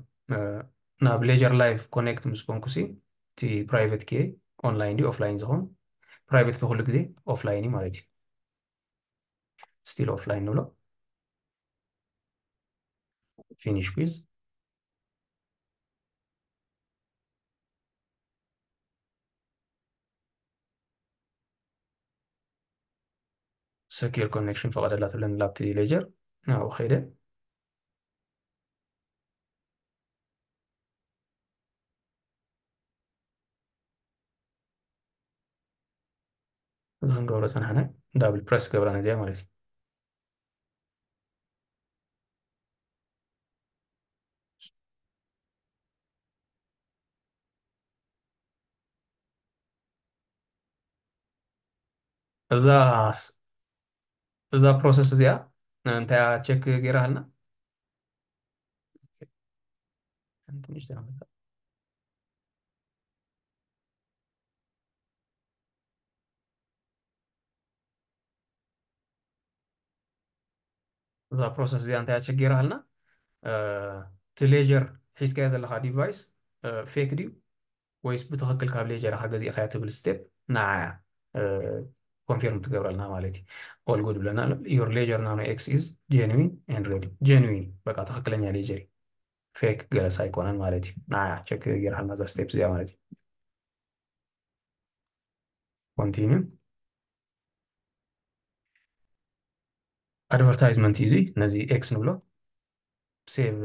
ናብ Ledger Live connect ምስ ኮንኩሲ እቲ private key online ድዩ offline ዝኸውን? Private key ኩሉ ግዜ offline እዩ ማለት እዩ። Still offline ንብሎ። Finish quiz። Secure connection ፈቐደላ ትብለኒ ላብቲ ሌጀር ናብኡ ከይደ። እዚ ክንገብሮ ጸናሕና ዳብል ፕረስ ገብራ ነዚኣ ማለት እዩ። እዛ እዛ ፕሮሰስ እዚኣ እንታይ ቸክ ገይራሃልና? እዛ ፕሮሰስ እዚኣ እንታይ ኣቸጊራሃልና? እቲ ሌጀር ሒዝካዮ ዘለካ ዲቫይስ ፌክ ድዩ ወይስ ብትኽክል ካብ ሌጀር ኢኻ ገዚእካያ ትብል ስቴፕ ንዓያ ኮንፊርም ትገብረልና ማለት እዩ። All good ብለና ኣሎ። Your ledger nano X is genuine and ready። ጀንዊን በቃ ትኽክለኛ ሌጀር እዩ። ፌክ ገለስ ኣይኮነን ማለት እዩ። ንዓያ ቸክ ገይርሃልና እዛ ስቴፕ እዚኣ ማለት እዩ። ኮንቲኒዩ። ኣድቨርታይዝመንት እዩ እዚ። ነዚ ኤክስ ንብሎ። ሴቭ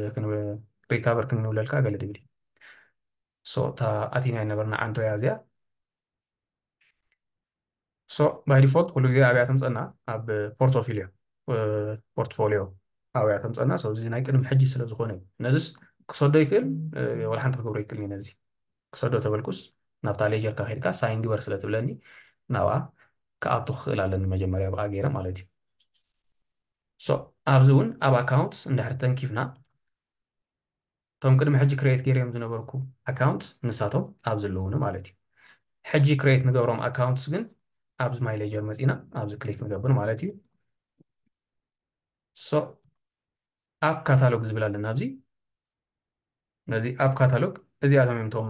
ሪካቨር ክንብለልካ ገለ ድብል እዩ። ሶ እታ ኣቲና ይነበርና ዓንቶ እያ እዚኣ። ሶ ባይ ዲፎልት ኩሉ ግዜ ኣብያ ተምፀና ኣብ ፖርቶፊሊዮ ፖርትፎሊዮ ኣብያ ተምፀና። ሶ እዚ ናይ ቅድሚ ሕጂ ስለ ዝኾነ እዩ። ነዚስ ክሰዶ ይክእል ወላ ሓንቲ ክገብሮ ይክእል ነዚ ክሰዶ ተበልኩስ ናብታ ሌጀርካ ከድካ ሳይን ግበር ስለ ትብለኒ ናብኣ ክኣቱ ክኽእል ኣለኒ መጀመርያ ብኣ ገይረ ማለት እዩ። ሶ ኣብዚ እውን ኣብ ኣካውንትስ እንድሕር ተንኪፍና እቶም ቅድሚ ሕጂ ክሬት ገይረዮም ዝነበርኩ ኣካውንትስ ንሳቶም ኣብ ዘለውኒ ማለት እዩ። ሕጂ ክሬት ንገብሮም ኣካውንትስ ግን ኣብዚ ማይ ሌጀር መፂና ኣብዚ ክሊክ ንገብር ማለት እዩ። ሶ ኣብ ካታሎግ ዝብል ኣለና ኣብዚ ነዚ ኣብ ካታሎግ እዚኣቶም እዮም እቶም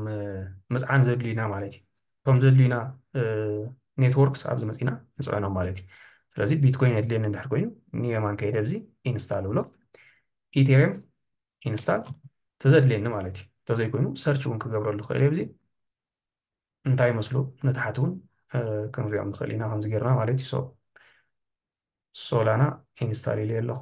ምፅዓን ዘድልዩና ማለት እዩ። እቶም ዘድልዩና networks ኣብዚ መፂና ንፅዕኖ ማለት እዩ። ስለዚ ቢትኮይን የድልየኒ እንድሕር ኮይኑ ንየማን ከይደ ኣብዚ ኢንስታል ብሎ ኢቴሪየም ኢንስታል ተዘድልየኒ ማለት እዩ። እንተዘይኮይኑ ሰርች እውን ክገብረሉ ክእል ኣብዚ እንታይ መስሉ ንታሕቲ እውን ክንሪኦም ንኽእል ኢና ከምዚ ጌርና ማለት እዩ። ሶ ሶላና ኢንስታል ኢለ ኣለኹ።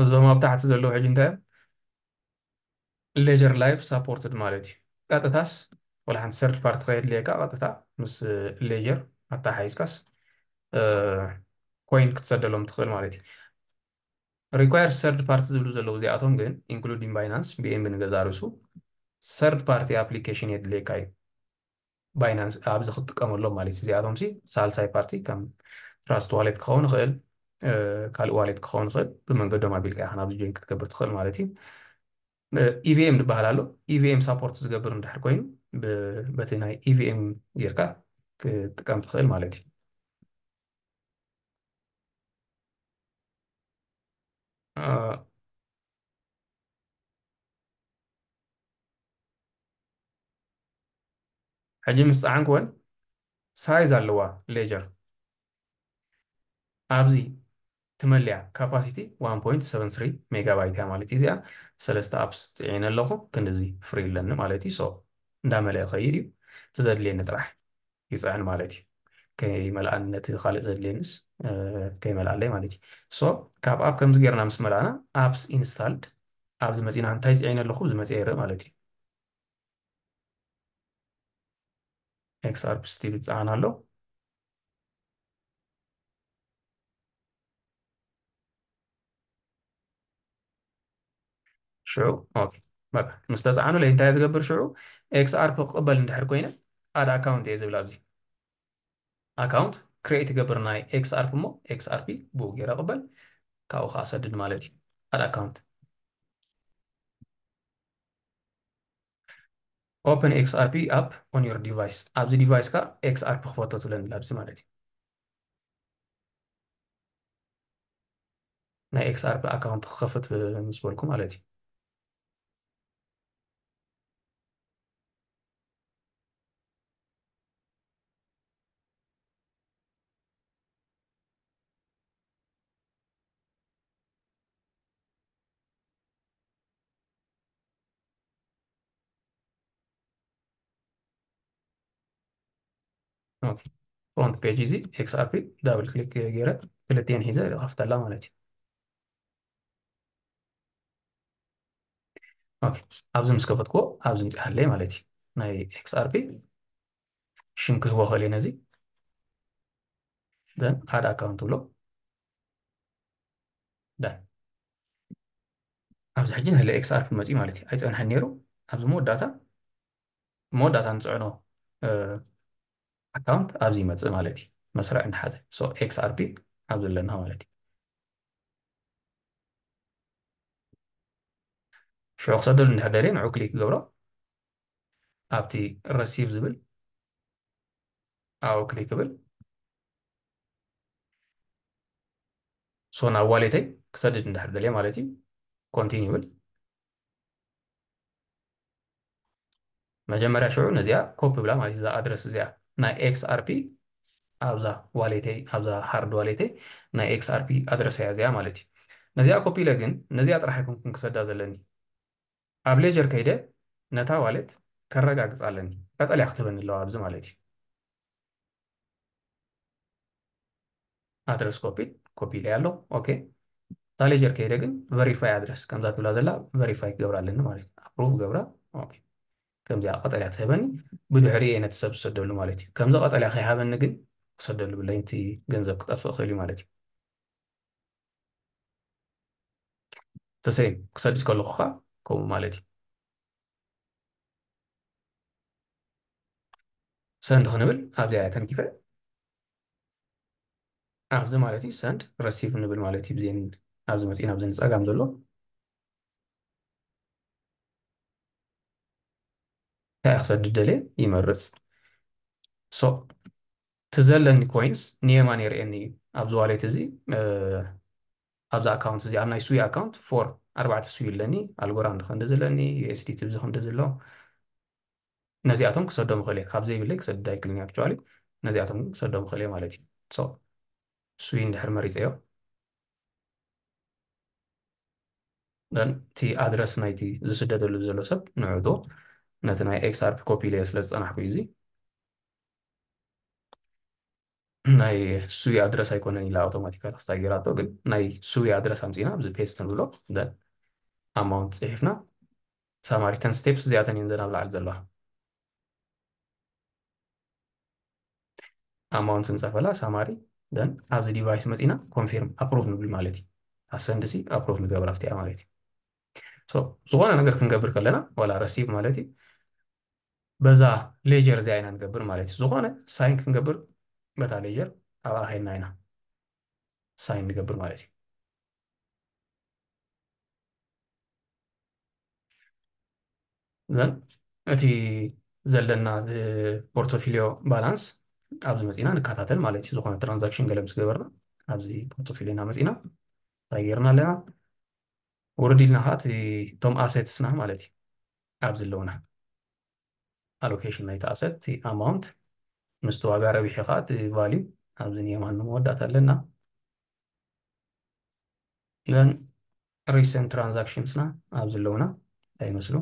እዞም ኣብ ታሕቲ ዘለዉ ሕጂ እንታይ እዮም? ሌጀር ላይፍ ሳፖርትድ ማለት እዩ። ቀጥታስ ወላ ሓንቲ ሰርድ ፓርቲ ከየድልየካ ቀጥታ ምስ ሌጀር ኣተሓሒዝካስ ኮይን ክትሰደሎም ትኽእል ማለት እዩ። ሪኳየር ሰርድ ፓርቲ ዝብሉ ዘለዉ እዚኣቶም ግን ኢንክሉዲንግ ባይናንስ ቢኤንቢ ንገዛ ርእሱ ሰርድ ፓርቲ ኣፕሊኬሽን የድልየካ እዩ። ባይናንስ ኣብዚ ክትጥቀመሎም ማለት እዩ። እዚኣቶም ሲ ሳልሳይ ፓርቲ ከም ትራስት ዋሌት ክኸውን ይኽእል፣ ካልእ ዋሌት ክኸውን ይኽእል። ብመንገዶም ኣቢልካ ኢኻ ናብዚ ጆይን ክትገብር ትኽእል ማለት እዩ። ኢቪኤም ዝበሃል ኣሎ። ኢቪኤም ሳፖርት ዝገብር እንድሕር ኮይኑ በቲ ናይ ኢቪኤም ጌርካ ክትጥቀም ትኽእል ማለት እዩ። ሕጂ ምስ ፀዓንክወን ሳይዝ ኣለዋ ሌጀር ኣብዚ ትመልያ ካፓሲቲ one point seven three ሜጋባይት እያ ማለት እዩ። እዚኣ ሰለስተ ኣፕስ ፅዒነ ኣለኹ ክንድዚ ፍሪ ኣለኒ ማለት እዩ። ሶ እንዳመለአ ከይድ እዩ። እቲ ዘድልየኒ ጥራሕ ይፅዕን ማለት እዩ። ከይመልኣኒ ነቲ ካልእ ዘድልየንስ ከይመልኣለይ ማለት እዩ። ሶ ካብ ኣፕ ከምዚ ጌርና ምስ መላእና ኣፕስ ኢንስታልድ ኣብዚ መፂና እንታይ ፅዒነ ኣለኹ ዝመፅእ ይርኢ ማለት እዩ። ኤክስኣርፕ ስቲል ይፀዓን ኣሎ። ሽዑ ኦኬ በቃ ምስ ተፀዓኑለይ እንታይ ዝገብር ሽዑ ኤክስኣርፕ ክቕበል እንድሕር ኮይነ ኣድ ኣካውንት እየ ዝብል ኣብዚ ኣካውንት ክሬት ይገብር ናይ ኤክስኣርፕ እሞ ኤክስኣርፒ ብኡ ገይረ ቅበል ካብኡ ከዓ ሰድድ ማለት እዩ ኣድ ኣካውንት Open X R P app on your device ኣብዚ ዲቫይስካ ኤክስኣርፕ ክፈቶ ትብለኒ ኣብዚ ማለት እዩ ናይ ኤክስኣርፕ ኣካውንት ክኸፍት ምስ በልኩ ማለት እዩ ኦኬ ፍሮንት ፔጅ እዚ ኤክስኣርፒ ዳብል ክሊክ ገይረ ክልቲኤን ሒዘ ይኸፍተላ ማለት እዩ ኦኬ ኣብዚ ምስ ከፈትኩዎ ኣብዚ ምፅእ ሃለይ ማለት እዩ ናይ ኤክስኣርፒ ሽም ክህቦ ክእል ነዚ ደን ኣድ ኣካውንት ብሎ ደን ኣብዚ ሕጂ ንለ ኤክስኣርፒ መፅኡ ማለት እዩ ኣይፀንሐን ነይሩ ኣብዚ መወዳእታ መወዳእታ ንፅዕኖ ኣካውንት ኣብዚ ይመፅእ ማለት እዩ መስርዕ እንሓዘ ኤክስኣርፒ ኣብዚ ኣለና ማለት እዩ ሽዑ ክሰደሉ እንድሕር ደልየ ንዑ ክሊክ ገብሮ ኣብቲ ረሲቭ ዝብል ኣብኡ ክሊክ ብል ሶ ናብ ዋሌተይ ክሰድድ እንድሕር ደልየ ማለት እዩ ኮንቲኒ ብል መጀመርያ ሽዑ ነዚኣ ኮፒ ብላ ማለት እዛ ኣድረስ እዚኣ ናይ ኤክስኣርፒ ኣብዛ ዋሌተይ ኣብዛ ሃርድ ዋሌተይ ናይ ኤክስኣርፒ ኣድረስ እያ እዚኣ ማለት እዩ ነዚኣ ኮፒ ኢለ ግን ነዚኣ ጥራሕ ኣይኮንኩን ክሰዳ ዘለኒ ኣብ ሌጀር ከይደ ነታ ዋሌት ከረጋግፅ ኣለኒ ቀጠልያ ክትህበኒ ኣለዋ ኣብዚ ማለት እዩ ኣድረስ ኮፒ ኮፒ ኢለ ኣለኹ ኦኬ እታ ሌጀር ከይደ ግን ቨሪፋይ ኣድረስ ከምዛ ትብላ ዘላ ቨሪፋይ ክገብር ኣለኒ ማለት እዩ ኣፕሩቭ ገብራ ኦኬ ከምዚኣ ቀጠልያ ትህበኒ ብድሕሪ እየ ነቲ ሰብ ዝሰደሉ ማለት እዩ ከምዚ ቀጠልያ ከይሃበኒ ግን ክሰደሉ ብለይ ንቲ ገንዘብ ክጠፍእ ክእል እዩ ማለት እዩ ተሰይም ክሰድድ ከለኹ ከዓ ከምኡ ማለት እዩ ሰንድ ክንብል ኣብዚኣ እያ ተንኪፈ ኣብዚ ማለት እዩ ሰንድ ረሲቭ ንብል ማለት እዩ ብዜን ኣብዚ መፂና ኣብዚ ንፀጋም ዘሎ እንታይ ክሰድድ ደልየ ይመርጽ። So እቲ ዘለኒ ኮይንስ ንየማን የርእየኒ እዩ። ኣብዚ ዋሌት እዚ ኣብዚ ኣካውንት እዚ ኣብ ናይ ስዊ ኣካውንት ፎር ኣርባዕተ ስዊ ኣለኒ። ኣልጎራንድ ክንዲ ዘለኒ፣ ዩኤስዲቲ እዚ ክንዲ ዘሎ፣ ነዚኣቶም ክሰዶም ይኽእል እየ። ካብ ዘይብለይ ክሰድድ ኣይክልን እየ። ኣክቹዋሊ ነዚኣቶም ክሰዶም ይኽእል እየ ማለት እዩ። So ስዊ እንድሕር መሪፀዮ፣ then እቲ ኣድረስ ናይቲ ዝስደደሉ ዘሎ ሰብ ንዕቶ ነቲ ናይ ኤክስኣርፒ ኮፒ ኢለዮ ስለ ዝፀናሕኩ እዩ። እዚ ናይ ስዊ ኣድረስ ኣይኮነን ኢላ ኣውቶማቲካሊ ክስታይ ገይራቶ፣ ግን ናይ ስዊ ኣድረስ ኣምፂና ኣብዚ ፔስት ንብሎ፣ then ኣማውንት ፅሒፍና ሳማሪ ተን ስቴፕስ እዚኣተን እየን ዘን ኣብ ላዕሊ ዘለዋ። ኣማውንት ንፀፈላ ሳማሪ፣ then ኣብዚ ዲቫይስ መፂና ኮንፊርም ኣፕሩቭ ንብል ማለት እዩ። ኣሰንድሲ ኣፕሩቭ ንገብር ኣብቲያ ማለት እዩ። So ዝኾነ ነገር ክንገብር ከለና ዋላ ረሲቭ ማለት እዩ፣ በዛ ሌጀር እዚኣ ኢና ንገብር ማለት እዩ። ዝኾነ ሳይን ክንገብር በታ ሌጀር ኣብኣ ከይድና ኢና ሳይን ንገብር ማለት እዩ። Then እቲ ዘለና ፖርቶፊሊዮ ባላንስ ኣብዚ መፂና ንከታተል ማለት እዩ። ዝኾነ ትራንዛክሽን ገለ ምስ ገበርና ኣብዚ ፖርቶፊሊዮና መፂና እንታይ ገይርና ኣለና? ውርድ ኢልና ከዓ እቲ እቶም ኣሴትስና ማለት እዩ ኣብዚ ኣለውና ኣሎኬሽን ናይቲ ኣሰት እቲ ኣማውንት ምስቲ ዋጋ ረቢሑ ከዓ እቲ ቫልዩ ኣብዚ ንየማን ንመወዳእታ ኣለና። Then ሪሰንት ትራንዛክሽንስና ኣብዚ ኣለውና እንታይ ይመስሉ?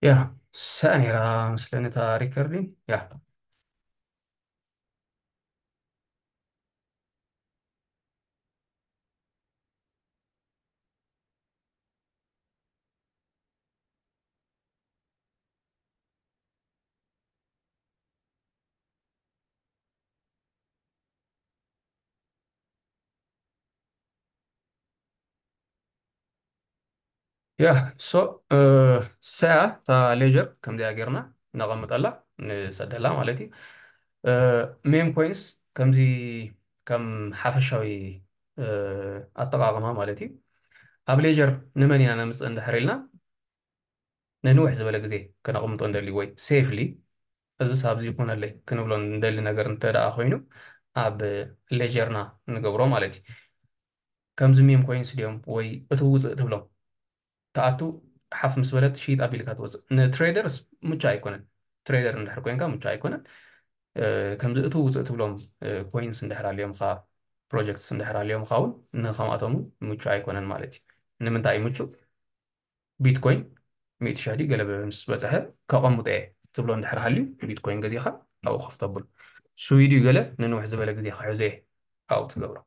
ያ ሰ ነይራ መስለኒ እታ ሪከርዲን። ያ ያ ሶ ሰያ እታ ሌጀር ከምዚኣ ጌርና ነቐምጠላ ንሰደላ ማለት እዩ። ሜም ኮይንስ ከምዚ ከም ሓፈሻዊ ኣጠቓቕማ ማለት እዩ። ኣብ ሌጀር ንመን ኢና ነምፅእ እንድሕር ኢልና ንንውሕ ዝበለ ግዜ ከነቕምጦ እንደሊ ወይ ሴፍሊ እዚስ ኣብዚ ይኹነለይ ክንብሎ እንደሊ ነገር እንተ ደኣ ኮይኑ ኣብ ሌጀርና ንገብሮ ማለት እዩ። ከምዚ ሜም ኮይንስ ድዮም ወይ እቲ ውፅእ ትብሎም ትኣቱ ሓፍ ምስ በለት ሽይጥ ኣቢልካ ትወፅእ። ንትሬደርስ ምቹ ኣይኮነን። ትሬደር እንድሕር ኮይንካ ምቹ ኣይኮነን። ከምዚ እቲ ውፅእ ትብሎም ኮይንስ እንድሕር ኣልዮምካ ፕሮጀክትስ እንድሕር ኣልዮምካ እውን ንከምኣቶም እውን ምቹ ኣይኮነን ማለት እዩ። ንምንታይ ምቹ? ቢትኮይን ሚእቲ ሽሕ ድዩ ገለ ምስ በፅሐ ከቐምጦ እየ ትብሎ እንድሕር ሃልዩ ቢትኮይን ገዚኻ ኣብኡ ከፍተብሉ ስዊድ እዩ ገለ ንንውሕ ዝበለ ግዜ ክሕዞ እየ ኣብኡ ትገብሮ።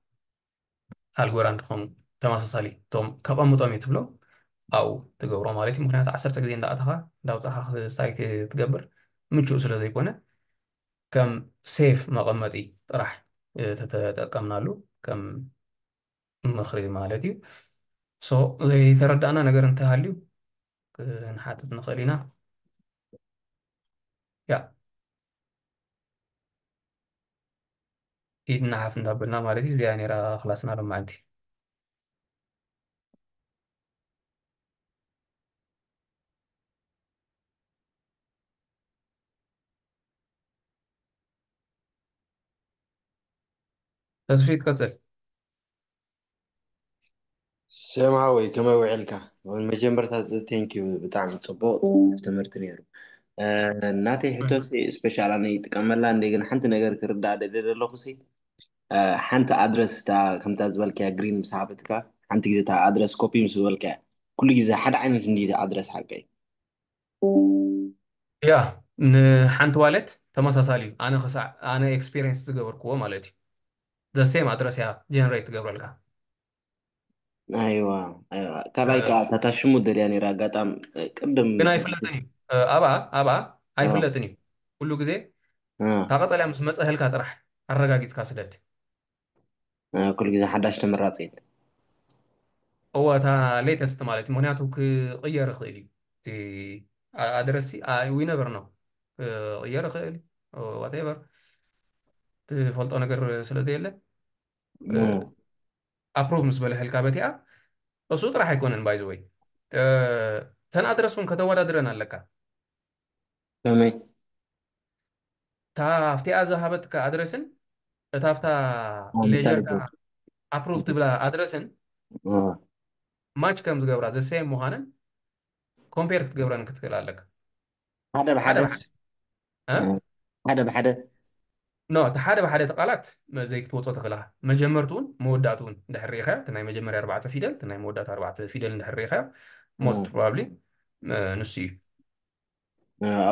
ኣልጎራንድ ከም ተመሳሳሊ እቶም ከቐምጦም እየ ትብሎም ኣብኡ ትገብሮ ማለት እዩ። ምክንያቱ ዓሰርተ ግዜ እንዳኣተኻ እንዳውፃኻ ስታይክ ትገብር ምቹእ ስለ ዘይኮነ ከም ሴፍ መቐመጢ ጥራሕ ተተጠቀምናሉ ከም ምኽሪ ማለት እዩ። ሶ ዘይተረዳእና ነገር እንተሃልዩ ክንሓትት ንኽእል ኢና። ያ ኢድና ሓፍ እንዳበልና ማለት እዩ። እዚኣ ነይራ ክላስና ሎማዓንቲ። ተስፊት ቀፅል። ሰምሃወይ ከመይ ውዕልካ? መጀመርታ ቴንኪዩ ብጣዕሚ ፅቡቅ ትምህርቲ ነይሩ። ናተይ ሕቶ ስፔሻል ኣነ ይጥቀመላ እንደ ግን ሓንቲ ነገር ክርዳእ ደለ ዘለኹ ሲ ሓንቲ ኣድረስ እታ ከምታ ዝበልካያ ግሪን ምስ ሃበትካ ሓንቲ ግዜ እታ ኣድረስ ኮፒ ምስ ዝበልካያ ኩሉ ግዜ ሓደ ዓይነት እንዲ ኣድረስ ሓቀይ ያ ንሓንቲ ዋለት ተመሳሳሊ እዩ። ኣነ ክሳዕ ኣነ ኤክስፒሪየንስ ዝገበርክዎ ማለት እዩ። The same ኣድረስ እያ ጀነሬት ትገብረልካ። ኣይዋ ኣይዋ ካልኣይ ከዓ ታታ ሽሙ ደልያ ነይራ ኣጋጣም ቅድም ግን ኣይፍለጥን እዩ። ኣብኣ ኣብኣ ኣይፍለጥን እዩ። ኩሉ ግዜ እታ ቀጠልያ ምስ መፀህልካ ጥራሕ ኣረጋጊፅካ ስደድ። ኩሉ ግዜ ሓዳሽ ተመራፂት። እወ እታ ሌተስት ማለት እዩ። ምክንያቱ ክቕየር ይኽእል እዩ። እቲ ኣድረሲ ዊነበር ነው ክቕየር ይኽእል። whatever ትፈልጦ ነገር ስለ ዘየለ approve ምስ በልሕልካ በቲኣ እሱ ጥራሕ ኣይኮነን። By the way ተን ኣድረስ እውን ከተወዳድረን ኣለካ። ከመይ እታ ኣብቲኣ ዝሃበትካ ኣድረስን እታ ኣብታ ሌጀርካ approve ትብላ ኣድረስን match ከም ዝገብራ the same ምዃነን compare ክትገብረን ክትክእል ኣለካ። ሓደ ብሓደ ሓደ ብሓደ no እቲ ሓደ ብሓደ እቲ ቃላት ዘይክትወፆ ትኽእላ። መጀመርትውን መወዳእትውን እንድሕር ርኢኻዮ፣ እቲ ናይ መጀመርያ ኣርባዕተ ፊደል፣ እቲ ናይ መወዳእታ ኣርባዕተ ፊደል እንድሕር ርኢኻዮ most probably ንሱ እዩ።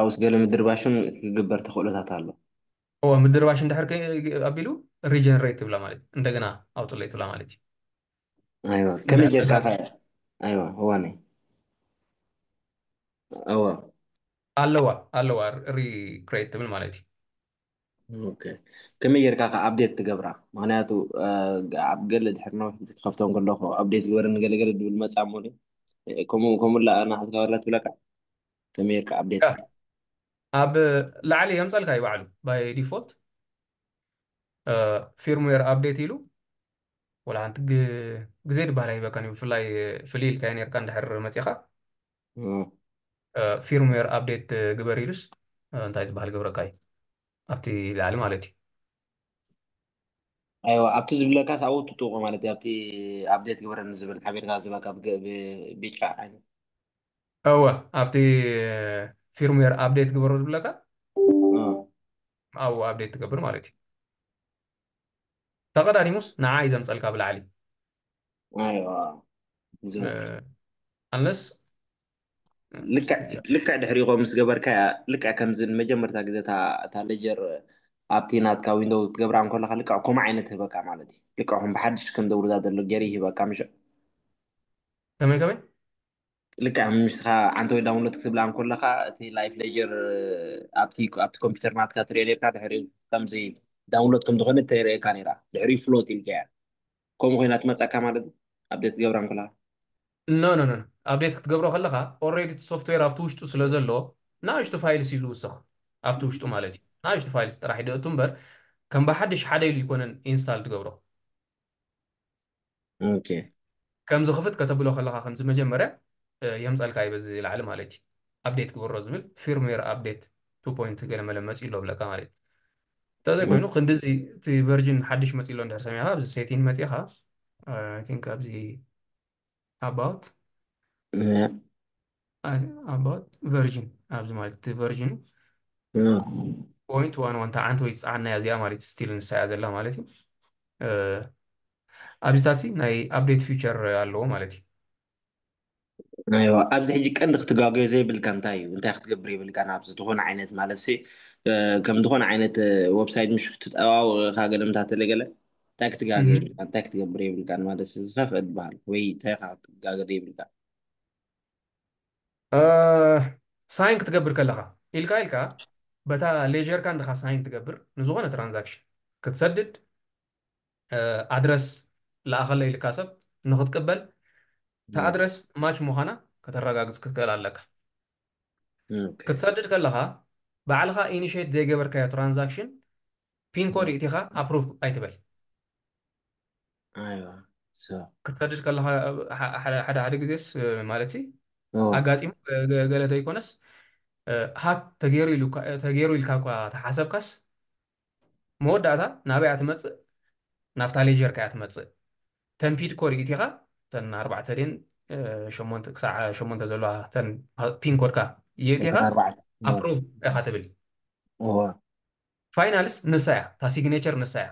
ኣብስ ገለ ምድርባሽን ክግበር ተኽእሎታት ኣሎ። እወ ምድርባሽ እንድሕር ኣቢሉ regenerate ትብላ ማለት እንደገና ኣውፅለይ ትብላ ማለት እዩ። ኣይዋ ከመይ ጌርካ ከ- ኣይዋ እዋነይ እዋ ኣለዋ ኣለዋ recreate ትብል ማለት እዩ። ኦኬ ከመይ ጌርካ ከ update ትገብራ? ምክንያቱ ኣብ ገለ ድሕር ነውሕ ክከፍቶም ከለኩ update ግበርኒ ገለገለ ድብል መፃ እሞ ከምኡ ከምኡ ላ ናሕዝካ ወላ ትብለካ ከመይ ጌርካ update ኣብ ላዕሊ የምፀልካ እዩ ባዕሉ by default firmware update ኢሉ ወላ ሓንቲ ግዜ ድበሃል ኣይበካን እዩ። ብፍላይ ፍልይ ኢልካ ነርካ እንድሕር መፂኻ firmware update ግበር ኢሉስ እንታይ ዝበሃል ግብረካ እዩ ኣብቲ ላዕሊ ማለት እዩ። ኣይዋ ኣብቲ ዝብለካ ኣብኡ ትጥቁ ማለት እዩ። ኣብቲ update ግበረኒ ዝብል ሓቤርታ ዝበካ ብጫ ዓይነት እወ ኣብቲ firmware update ግበሮ ዝብለካ ኣብኡ update ትገብር ማለት እዩ። ተቐዳዲሙስ ንዓ እዩ ዘምፀልካ ብላዕሊ ኣይዋ unless ልክዕ ድሕሪኡ ምስ ገበርካ ልክዕ ከምዚ ንመጀመርታ ግዜ እታ ሌጀር ኣብቲ ናትካ ዊንዶው ክትገብራ እንከለካ ልክዕ ከምኡ ዓይነት ህበካ ማለት እዩ። ልክዕ ከም ብሓድሽ ከም ደውርዛ ዘሎ ገይሩ ይህበካ ምሽ ከመይ ከመይ ልክዕ ምስኻ ዓንተ ወይ download ክትብላ እንከለካ እቲ live ledger ኣብቲ ኣብቲ ኮምፒውተር ናትካ ትሪኦ ነርካ ድሕሪ ከምዚ download ከም ዝኾነ ተርእየካ ነራ ድሕሪ float ኢልካ እያ ከምኡ ኮይና ትመፀካ ማለት እዩ። update ክትገብራ እንከለካ no no no update ክትገብሮ ከለካ already እቲ software ኣብቲ ውሽጡ ስለ ዘሎ ንኣሽቱ files እዩ ዝውስኽ ኣብቲ ውሽጡ ማለት እዩ። ንኣሽቱ files ጥራሕ ይደእቱ እምበር ከም ብሓድሽ ሓደ ኢሉ ይኮነን install ትገብሮ። okay ከምዚ ክፍት ከተብሎ ከለካ ከምዚ መጀመርያ የምፀልካ እዩ በዚ ላዕሊ ማለት እዩ። update ግበሮ ዝብል firmware update two point ገለ መለ መፂ ኣሎ ብለካ ማለት እዩ። እንተዘይ ኮይኑ ክንድዚ እቲ version ሓድሽ መፂ ኣሎ እንድሕር ሰሚዕካ ኣብዚ setting መፂኻ I think ኣብዚ about about version ኣብዚ ማለት እቲ version point one one ተዓንተ ወይ ዝፀዓና እዚኣ ማለት still ንሳ እያ ዘላ ማለት እዩ። ኣብዚታት ናይ update feature ኣለዎ ማለት እዩ። ኣይዋ ኣብዚ ሕጂ ቀንዲ ክትጋገዮ ዘይብልካ እንታይ እዩ? እንታይ ክትገብር የብልካ? ናብ ዝኾነ ዓይነት ማለት ሲ ከም ዝኾነ ዓይነት website ምሽ ክትጠዋውቕኻ ገለ ምታት ተለገለ እንታይ ክትጋገ የብልካ? እንታይ ክትገብር የብልካ? ማለት ዝኸፍአ ዝበሃል ወይ እንታይ ክትጋገር የብልካ? ሳይን ክትገብር ከለኻ ኢልካ ኢልካ በታ ሌጀርካ እንድኻ ሳይን ትገብር ንዝኾነ transaction ክትሰድድ ኣድረስ ለኣኸለ ኢልካ ሰብ ንክትቅበል እታ ኣድረስ ማች ምዃና ከተረጋግፅ ክትክእል ኣለካ። ክትሰድድ ከለኻ ባዕልኻ initiate ዘይገበርካዮ transaction ፒን ኮድ እቲኻ approve ኣይትበል። ክትሰድድ ከለኻ ሓደ ሓደ ግዜስ ማለት ኣጋጢሙ ገለ ዘይኮነስ ሃክ ተገይሩ ኢልካ እኳ ተሓሰብካስ መወዳእታ ናበይ እያ ትመፅእ? ናብታ ሌጀርካ እያ ትመፅእ። ተን ፒን ኮድ ኢቲኻ ተን ኣርባዕተ ድን ሸሞንተ ክሳዕ ሸሞንተ ዘለዋ ተን ፒን ኮድካ የእቲኻ approve ኢኻ ትብል። ፋይናልስ ንሳ እያ፣ እታ ሲግኔቸር ንሳ እያ፣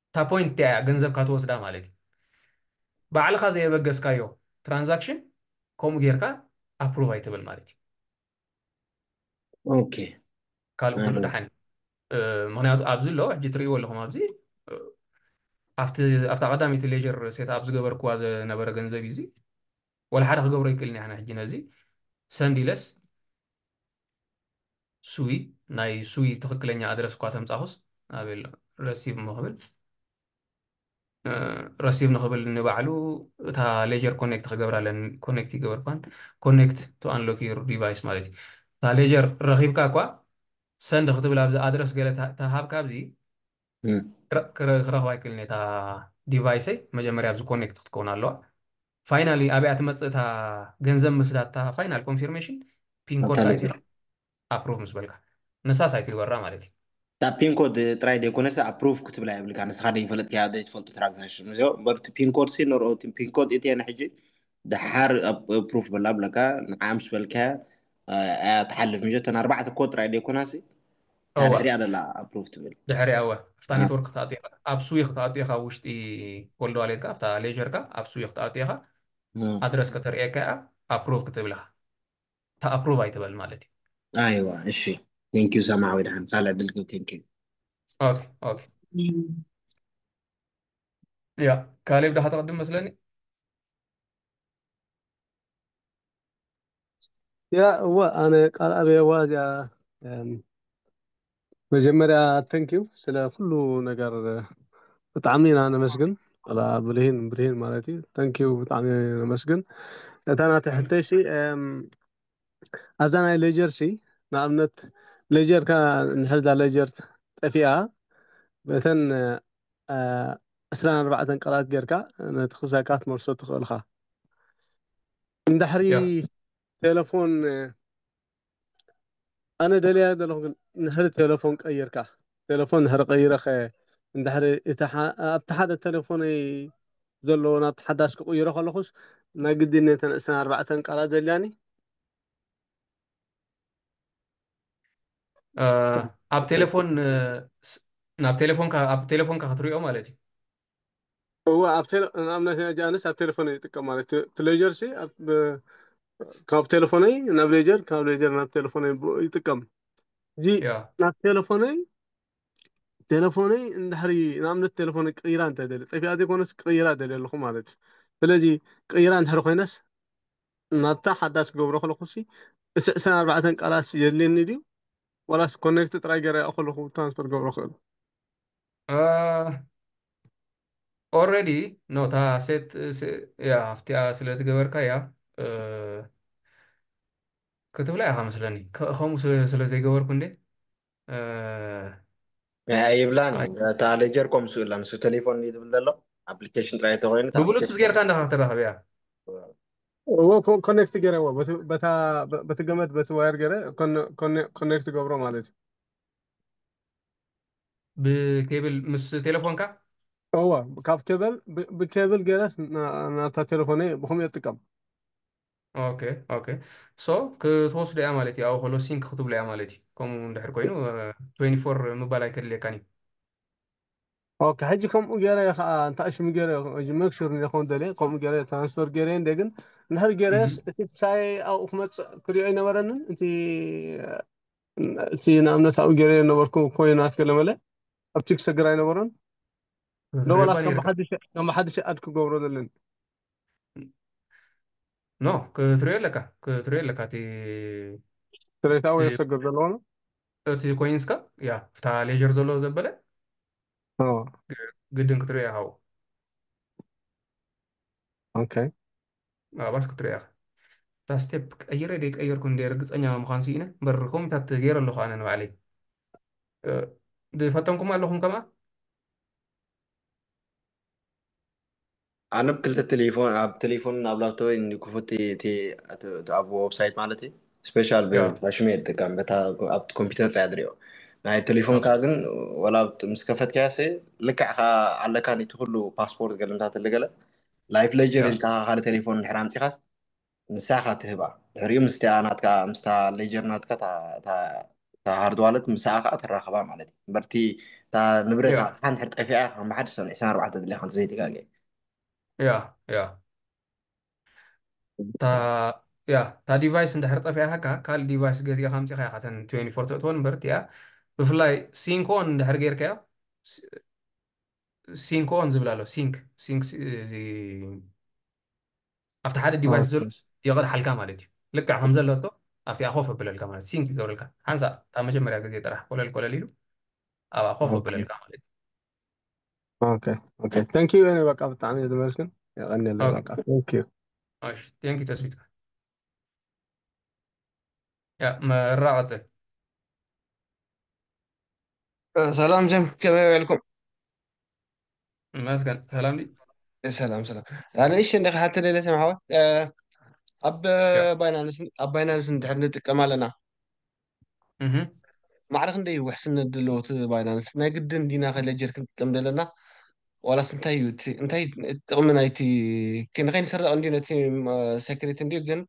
እታ ፖይንት እያ ገንዘብካ ትወስዳ ማለት እዩ። ባዕልኻ ዘየበገስካዮ ትራንዛክሽን ከምኡ ጌርካ approve ኣይትብል ማለት እዩ። ኦኬ ካልእ ኩሉ ደሓን እዩ። ምክንያቱ ኣብዚ ኣሎ ሕጂ ትርእይዎ ኣለኹም ኣብዚ ኣብቲ ኣብታ ቀዳመይቲ ሌጀር ሴት ኣፕ ዝገበርክዋ ዝነበረ ገንዘብ እዩ እዚ። ወላ ሓደ ክገብሮ ይክእልን ያህና ሕጂ ነዚ ሰንድ ኢለስ ስዊ ናይ ስዊ ትኽክለኛ ኣድረስ እኳ ተምጻኹስ ኣበይ ኣሎ ረሲቭ እሞ ክብል ረሲቭ ንኽብል ንባዕሉ እታ ሌጀር ኮኔክት ክገብራ ኣለኒ። ኮኔክት ይገበርኳን ኮኔክት to unlock your device ማለት እዩ። እታ ሌጀር ረኺብካ እኳ ሰንድ ክትብል ኣብዚ ኣድረስ ገለ ተ- ተሃብካ ኣብዚ እም። ክረ- ክረ- ክረኽባ ኣይክእልን እየ። እታ ዲቫይሰይ መጀመርያ ኣብዚ ኮኔክት ክትከውን ኣለዋ። ፋይናሊ ኣብያ ትመፅእ እታ ገንዘብ ምስዳታ ፋይናል ኮንፊርሜሽን ፒን ኮድ ኣታ ኣይትያ ኣፕሩቭ ምስ በልካ ንሳስ ኣይትግበራ ማለት እዩ። እታ ፒን ኮድ ጥራይ ዘይኮነስ ኣፕሩቭ ክትብላ የብልካ። ንስኻ ዘይፈለጥካያ ዘይትፈልጡ ትራንዛክሽን እዚኦ በርቲ ፒን ኮድ ሲ ንርኦ ፒን ኮድ እትየ ንሕጂ ድሓር ኣፕሩቭ በላ ብለካ ንዓ ምስ በልካያ ኣያ ትሓልፍ ምሸ እተን ኣርባዕተ ኮድ ጥራይ ዘይኮናሲ እታ እወ ድሕሪኣ ደላ ኣፕሩቭ ትብል ድሕሪ ኣወ ኣብታ እ፣ ኔትወርክ ክትኣቱ ኢኻ። ኣብ ስዊ ክትኣቱ ኢኻ። ውሽጢ ኮልድ ዋሌትካ ኣብታ ሌጀርካ ኣብ ስዊ ክትኣቱ ኢኻ። እ፣ ኣድረስ ከተርእየካ እያ። ኣፕሩቭ ክትብል ኢኻ። እታ ኣፕሩቭ ኣይትበል ማለት እዩ። ኣይዋ እሺ። ቴንኪዩ ሰማዕዊ ድሓን ካልእ ዕድል ክብ ቴንኪዩ። ኦኬ ኦኬ። ያ ካሌብ ዳኻ ተቐድም መስለኒ። ያ እወ ኣነ ቃል ኣበየዋ እዚኣ እም፣ መጀመርያ ተንኪዩ ስለ ኩሉ ነገር ብጣዕሚ ኢና ነመስግን። ላ ብርሂን ብርሂን ማለት እዩ። ተንኪዩ ብጣዕሚ ነመስግን። እታ ናተ ሕተይ ሲ እም፣ ኣብዛ ናይ ሌጀር ሲ ንኣብነት ሌጀርካ እንድሕር እዛ ሌጀር ጠፊኣ በተን አ፣ ዕስራን ኣርባዕተን ቃላት ጌርካ ነቲ ክሳካ ክትመልሶ ትኽእልካ። እንድሕሪ ያ ቴሌፎን ኣነ ደልያ ዘለኹ ግን እንድሕሪ ቴሌፎን ቀይርካ ቴሌፎን እንድሕሪ ቀይረኸ እንድሕሪ እቲ ሓ- ኣብቲ ሓደ ቴሌፎነይ ዘለዎ ናብ ተሓዳስ ክቕይሮ ከለኹስ ናይ ግድን ነተን ዕስራን ኣርባዕተን ቃላት ዘልያኒ እ፣ ኣብ ቴሌፎን እ፣ ስ- ናብ ቴሌፎንካ ኣብ ቴሌፎንካ ክትሪኦ ማለት እዩ። እወ ኣብ ቴሌ ንኣብነት ሕጂ ኣነስ ኣብ ቴሌፎነይ ይጥቀም ማለት እዩ። እቲ ሌጀር ሲ ኣብ ብ- ካብ ቴሌፎነይ ናብ ሌጀር ካብ ሌጀር ናብ ቴሌፎነይ ብ- ይጥቀም እዚ ያ ናብ ቴሌፎነይ ቴሌፎነይ እንድሕሪ ንኣብነት ቴሌፎነይ ቅይራ እንተደሊ ጠፊኣ ዘይኮነስ ቅይራ ደሊ ኣለኹ ማለት እዩ። ስለዚ ቅይራ እንድሕሪ ኮይነስ ናብታ ሓዳስ ክገብሮ ከለኹ ሲ እቲ ዕስራን ኣርባዕተን ቃላት የድልየኒ ድዩ ዋላስ ኮኔክት ጥራይ ገይረ ከለኹ ትራንስፈር ገብሮ ክእል? ኦልሬዲ ኖ እታ ሴት ያ ኣብቲኣ ስለ ትገበርካ ያ እ፣ ክትብላ ኢኻ መስለኒ። ከ- ከምኡ ስለ ስለ ዘይገበርኩ እንዴ እ፣ ኣይብላን ኣይ እዩ። እታ ሌጀር ኮም ስእላ ንሱ ቴሌፎን እዩ ዝብል ዘሎ ኣፕሊኬሽን ጥራይ ተኮይኑ እታ ብብሉቱዝ ኣፕሊኬሽን ጌርካ እንዳኻ ክትራኸብ እያ። እዎ ኮ- ኮኔክት ገይረ እዎ በቲ- በታ በ- በቲ ገመድ በቲ ዋየር ገይረ ኮነ- ኮነ- ኮኔክት ገብሮ ማለት እዩ። ብኬብል ምስ ቴሌፎንካ እዎ ካብ ኬብል ብ- ብኬብል ገይረ ና- ናብታ ቴሌፎነይ ብኸምኡ እጥቀም። ኦኬ ኦኬ። ሶ ክትወስዶ እያ ማለት እዩ። ኣብኡ ከሎ ሲንክ ክትብሎ እያ ማለት እዩ። ከምኡ እንድሕር ኮይኑ ትዌንቲ ፎር ምባል ኣይከድልየካን እዩ። ኦኬ ሕጂ ከምኡ ገይረ እየ ከዓ እንታይ ሽሙ ገይረ ሕጂ መክሹር ንኸውን ደልየ ከምኡ ገይረ ትራንስፈር ገይረ እንደ ግን እንድሕር ገይረስ እቲ ክሳይ ኣብኡ ክመፅእ ክሪኦ ኣይነበረንን እቲ እቲ ንኣብነት ኣብኡ ገይረ ነበርኩ ኮይናት ገለመለ ኣብቲ ክሰግር ኣይነበረን ዶ ክትሪኦ ወላስ ከም ነይርካ። ብሓድሽ ከም ብሓድሽ ኣድ ክገብሮ ዘለኒ ኖ ክትሪኦ ኣለካ ክትሪኦ ኣለካ። እቲ ትሬታዊ እቲ የሰግር ዘለዎ ነው። እቲ ኮይንስካ ያ እታ ሌጀር ዘሎ ዘበለ ኦ፣ ግድን ክትሪኦ ኢኻ። ኦኬ ኣባስ ክትሪኦ ኢኻ። እታ ስቴፕ ቀይረ ደይ ቀየርኩ እንደ ርግፀኛ ምዃን ስኢነ እምበር ኮሚታት ገይረ ኣለኹ ኣነ ንባዕለይ። እ፣ ዝፈተንኩም ኣለኹም ከማ ኣነ ብክልተ ቴሌፎን ኣብ ቴሌፎን ኣብ ላፕቶፕ ክፉት እቲ እቲ- እቲ ኣብ ዌብሳይት ማለት እዩ። ስፔሻል ያ ሽሜ ይጥቀም በታ ኣብ ኮምፒውተር ጥራይ ድሪኦ ናይ ቴሌፎንካ ኦኬ ግን ወላ ምስ ከፈትካያ ሲ ልክዕ ከ ኣለካ ንቲ ኩሉ ፓስፖርት ገለ ምታት ገለ ላይፍ ሌጀር ያ ኢልካ ካልእ ቴሌፎን ድሕር ኣምፂኻስ ንሳ ኢኻ ትህባ ድሕሪኡ ምስቲኣ ናትካ ምስታ ሌጀር ናትካ እታ- እታ እታ ሃርድ ዋለት ምስኣ ከዓ ትራኸባ ማለት እዩ። እምበርቲ እታ ንብረት ያ ኣቕሓ እንድሕር ጠፊኣ ከም ብሓድሽ ሰን ዕስራን ኣርባዕተን ድሌኻ እንተዘይተጋገ ያ ያ እታ ያ እታ ዲቫይስ እንድሕር ጠፊኣካ ካልእ ዲቫይስ ገዚእካ ኣምፂኻ ኢኻ እተን ትዌንቲ ፎር ተእትወን እምበር እቲኣ ብፍላይ ሲንክ ኦን እንድሕር ጌርካዮ ሲንክ ኦን ዝብል ኣሎ ሲንክ ሲንክ እዚ ኣብቲ ሓደ ዲቫይስ ኦኬ ዘሎስ የቕድሓልካ ማለት እዩ። ልክዕ ከም ዘለቶ ኣብቲኣ ኮፍ ኣብለልካ ማለት ሲንክ ይገብረልካ። ሓንሳእ እታ መጀመርያ ግዜ ጥራሕ ኮለል ኮለል ኢሉ ኣብኣ ኮፍ ኦኬ ኣብለልካ ማለት እዩ። ኦኬ ኦኬ። ታንክ ዩ። እኔ በቃ ብጣዕሚ እየ ዝመስግን። የቐንየለይ ኦኬ በቃ ታንክ ዩ። እሺ ቴንክ ዩ ተስፊት። ያ መራቐጽል ሰላም ጀም፣ ከመይ ውዒልኩም? መስገን ሰላም ዲ ሰላም ሰላም። ኣነ እሺ፣ እንደ ሓተ ደለ ሰምሓወት ኣብ ያ ባይናንስ ኣብ ባይናንስ እንድሕር ንጥቀም ኣለና፣ እህ ማዕረ ክንደይ ውሕስነት ዘለዎ እቲ ባይናንስ? ናይ ግድን ዲና ከ ሌጀር ክንጥቀም ደለና? ዋላስ እንታይ እዩ እቲ እንታይ ጥቕሚ ናይቲ? ንኸይንስረቕ እንዲ ነቲ ሰክሬት እንዲ ግን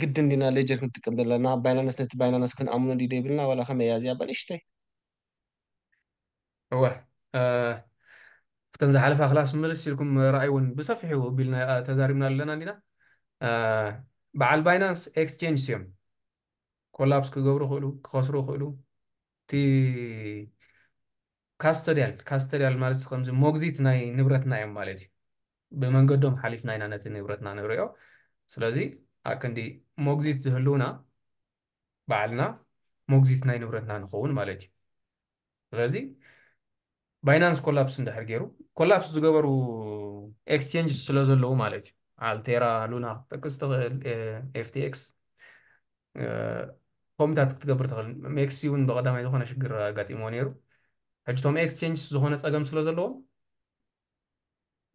ግድን ዲና ሌጀር ክንጥቀም ደለና? ባይናንስ ነቲ ባይናንስ ክንኣምኖ እንዲ ደይብልና ዋላ ከመይ እያ እዚኣ በንእሽተይ? እወ እ፣ እተን ዝሓለፋ ክላስ ምልስ ኢልኩም ረኣይ እውን ብሰፊሑ ቢልና ተዛሪብና ኣለና እንዲና። እ፣ በዓል ባይናንስ ኤክስቼንጅ እዮም። ኮላፕስ ክገብሩ ይኽእሉ፣ ክኸስሩ ይኽእሉ። እቲ ካስተዲያል ካስተዲያል ማለት ከምዚ ሞግዚት ናይ ንብረትና እዮም ማለት እዩ። ብመንገዶም ሓሊፍና ኢና ነቲ ንብረትና ንሪኦ። ስለዚ ኣብ ክንዲ ሞግዚት ዝህልውና ባዕልና ሞግዚት ናይ ንብረትና ንኸውን ማለት እዩ። ስለዚ ባይናንስ ኮላፕስ እንድሕር ገይሩ፣ ኮላፕስ ዝገበሩ ኤክስቼንጅ ስለ ዘለዉ ማለት እዩ። ኣልቴራ፣ ሉና ክትጠቅስ ትኽእል፣ ኤፍቲኤክስ ኮምታት ክትገብር ትኽእል። ሜክሲ እውን ብቐዳማይ ዝኾነ ሽግር ኣጋጢሞ ነይሩ። ሕጂ እቶም ኤክስቼንጅ ዝኾነ ፀገም ስለ ዘለዎም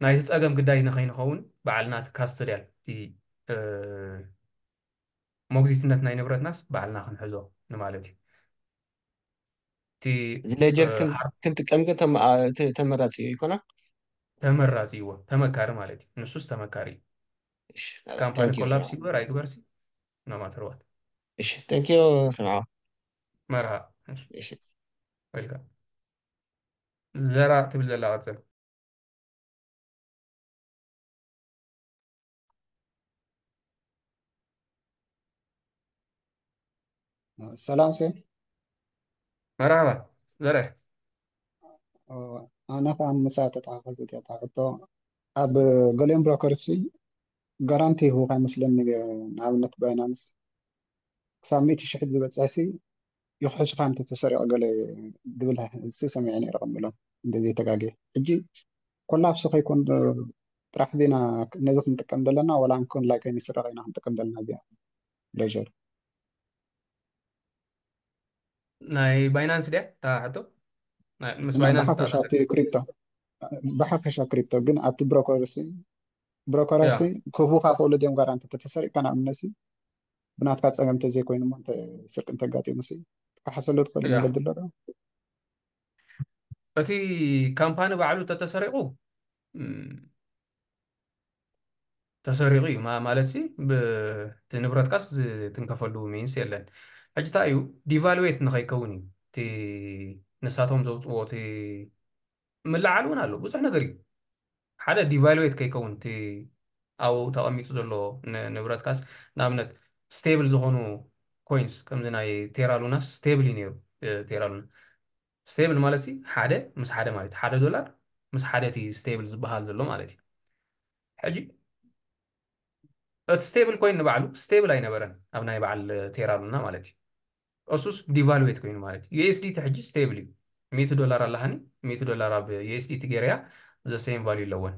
ናይቲ ፀገም ግዳይ ንኸይንኸውን ባዕልና እቲ ካስተዲያል እቲ እ፣ ሞግዚትነት ናይ ንብረትናስ ባዕልና ክንሕዞ ንማለት እዩ። እቲ እዚ ሌጀር እ፣ ክን- ሃር- ክንጥቀም ግን ተመ- አ- ተ- ተመራፂ ይኮና። ተመራፂ እዎ ተመካሪ ማለት እዩ። ንሱስ ተመካሪ እዩ። እሺ፣ እቲ ካምፓኒ thank you ኮላፕስ ስማ። ይግበር ኣይግበርሲ no matter what እሺ፣ thank you ስምዓ። መርሃ እሺ፣ ወልካ ዘራ ትብል ዘላ ቀፅል። ሰላም ሴ መርሃባ ዘረ ኣነ ከዓ ምሳ ተጣቀጽ ተጣቅቶ ኣብ ገሊኦም ብሮከርሲ ጋራንቲ ይህቡካ ይመስለኒ። ንኣብነት ባይናንስ ክሳብ ሚእቲ ሽሕ ዝበፅሕ ሲ ይኽሕሱኻ እንተተሰሪቑ ገለ ዝብል ሲ ሰሚዐ ነይረ ከምብሎም እንደ ዘይተጋግየ። ሕጂ ኮላፕስ ከይኮን ጥራሕ ዜና ነዚ ክንጥቀም ዘለና ዋላ እንኮን ላይ ከይንስረቕ ኢና ክንጥቀም ዘለና እዚኣ ሌጀር ናይ ባይናንስ ድያ እታ ሕቶ? ናይ- ምስ ባይናንስ ብሓፈሻ እቲ ተኣሳሰር ክሪፕቶ ብሓፈሻ ክሪፕቶ ግን ኣብቲ ብሮከርሲ ያ ብሮከራሲ ክህቡካ ክእሉ ድዮም ጋራንቲ ተተሰሪቅካ ንኣብነሲ ብናትካ ፀገም ተዘይኮይኑ እሞ እንተ ስርቂ እንተጋጢሙ ሲ ትከሓሰሉ ትኽእል ያ መንገዲ ኣሎ ዶ? እቲ ካምፓኒ ባዕሉ ተተሰሪቁ እም፣ ተሰሪቑ እዩ ማ- ማለት ሲ ብቲ ንብረትካስ ዝትንከፈሉ ሚንስ የለን። ሕጂ እንታይ እዩ ዲቫሉዌት ንኸይከውን እዩ እቲ ንሳቶም ዘውፅዎ እቲ ምልዓል እውን ኣሎ ብዙሕ ነገር እዩ። ሓደ ዲቫሉዌት ከይከውን እቲ ኣብኡ ተቐሚጡ ዘሎ ን- ንብረትካስ ንኣብነት ስቴብል ዝኾኑ ኮይንስ ከምዚ ናይ ቴራ ሉናስ ስቴብል እዩ ነይሩ። እ፣ ቴራ ሉና ስቴብል ማለት ሲ ሓደ ምስ ሓደ ማለት ሓደ ዶላር ምስ ሓደ እቲ ስቴብል ዝበሃል ዘሎ ማለት እዩ። ሕጂ እቲ ስቴብል ኮይን ንባዕሉ ስቴብል ኣይነበረን ኣብ ናይ በዓል ቴራ ሉና ማለት እዩ። እሱስ ዲቫሉዌት ኮይኑ ማለት እዩ። ዩኤስዲቲ ሕጂ ስቴብል እዩ። ሚእቲ ዶላር ኣለሃኒ፣ ሚእቲ ዶላር ኣብ ዩኤስዲቲ ገይረያ ዘ ሴም ቫልዩ ኣለወን።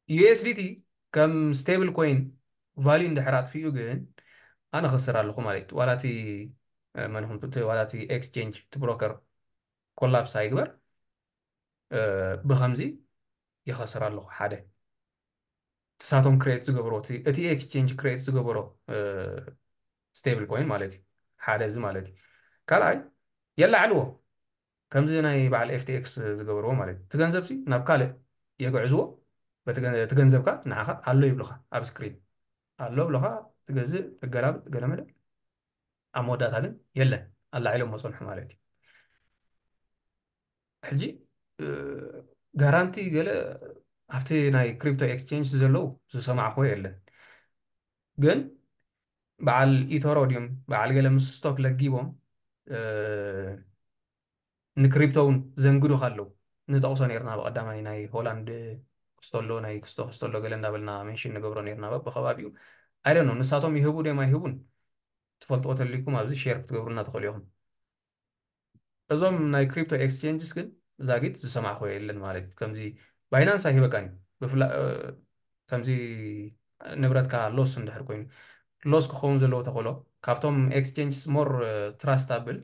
ዩኤስዲቲ ከም ስቴብል ኮይን ቫልዩ እንድሕር ኣጥፊኡ ግን ኣነ ኸስር ኣለኹ ማለት እዩ። ዋላ እቲ እ፣ መን ይኹን እቲ ዋላ እቲ ኤክስቼንጅ እቲ ብሮከር ኮላፕስ ኣይግበር እ፣ ብኸምዚ ይኸስር ኣለኹ። ሓደ ትሳቶም ክሬት ዝገብሮ እቲ እቲ ኤክስቼንጅ ክሬት ዝገበሮ ስቴብል ኮይን ማለት እዩ። ሓደ እዚ ማለት እዩ። ካልኣይ የላዕልዎ ከምዚ ናይ በዓል ኤፍቲኤክስ ዝገበርዎ ማለት እዩ። እቲ ገንዘብ ሲ ናብ ካልእ የግዕዝዎ። በቲ ገ- እቲ ገንዘብካ ንዓኻ ኣሎ ይብሉኻ ኣብ ስክሪን ኣሎ ብሎኻ ትገዝእ ትገላብጥ ገለመለ ኣብ መወዳእታ ግን የለን ኣላዒሎም መፀንሑ ማለት እዩ። ሕጂ እ፣ ጋራንቲ ገለ ኣብቲ ናይ ክሪፕቶ ኤክስቼንጅ ዘለዉ ዝሰማዕኹ የለን። ግን በዓል ኢቶሮ ድዮም በዓል ገለ ምስ ስቶክ ለጊቦም እ፣ ንክሪፕቶ እውን ዘንግዱ ካለው ንጠቕሶ ነርና ብቀዳማይ ናይ ሆላንድ ክስቶ ኣሎ ናይ ክስቶ ክስቶ ኣሎ ገለ እንዳበልና ሜንሽን ንገብሮ ነርና በብከባቢኡ። ኣይደኖ ንሳቶም ይህቡ ድዮም ኣይህቡን ትፈልጥዎ ተልኩም ኣብዚ ሼር ክትገብሩና ትኽእሉ ኢኹም። እዞም ናይ ክሪፕቶ ኤክስቼንጅስ ግን ዛጊት ዝሰማዕኮ የለን ማለት እዩ። ከምዚ ባይናንስ ኣይህበካን እዩ ብፍላ እ፣ ከምዚ ንብረትካ ሎስ እንድሕር ኮይኑ ሎስ ክኸውን ዘለዎ ተኽእሎ ካብቶም ኤክስቼንጅስ ሞር ትራስታብል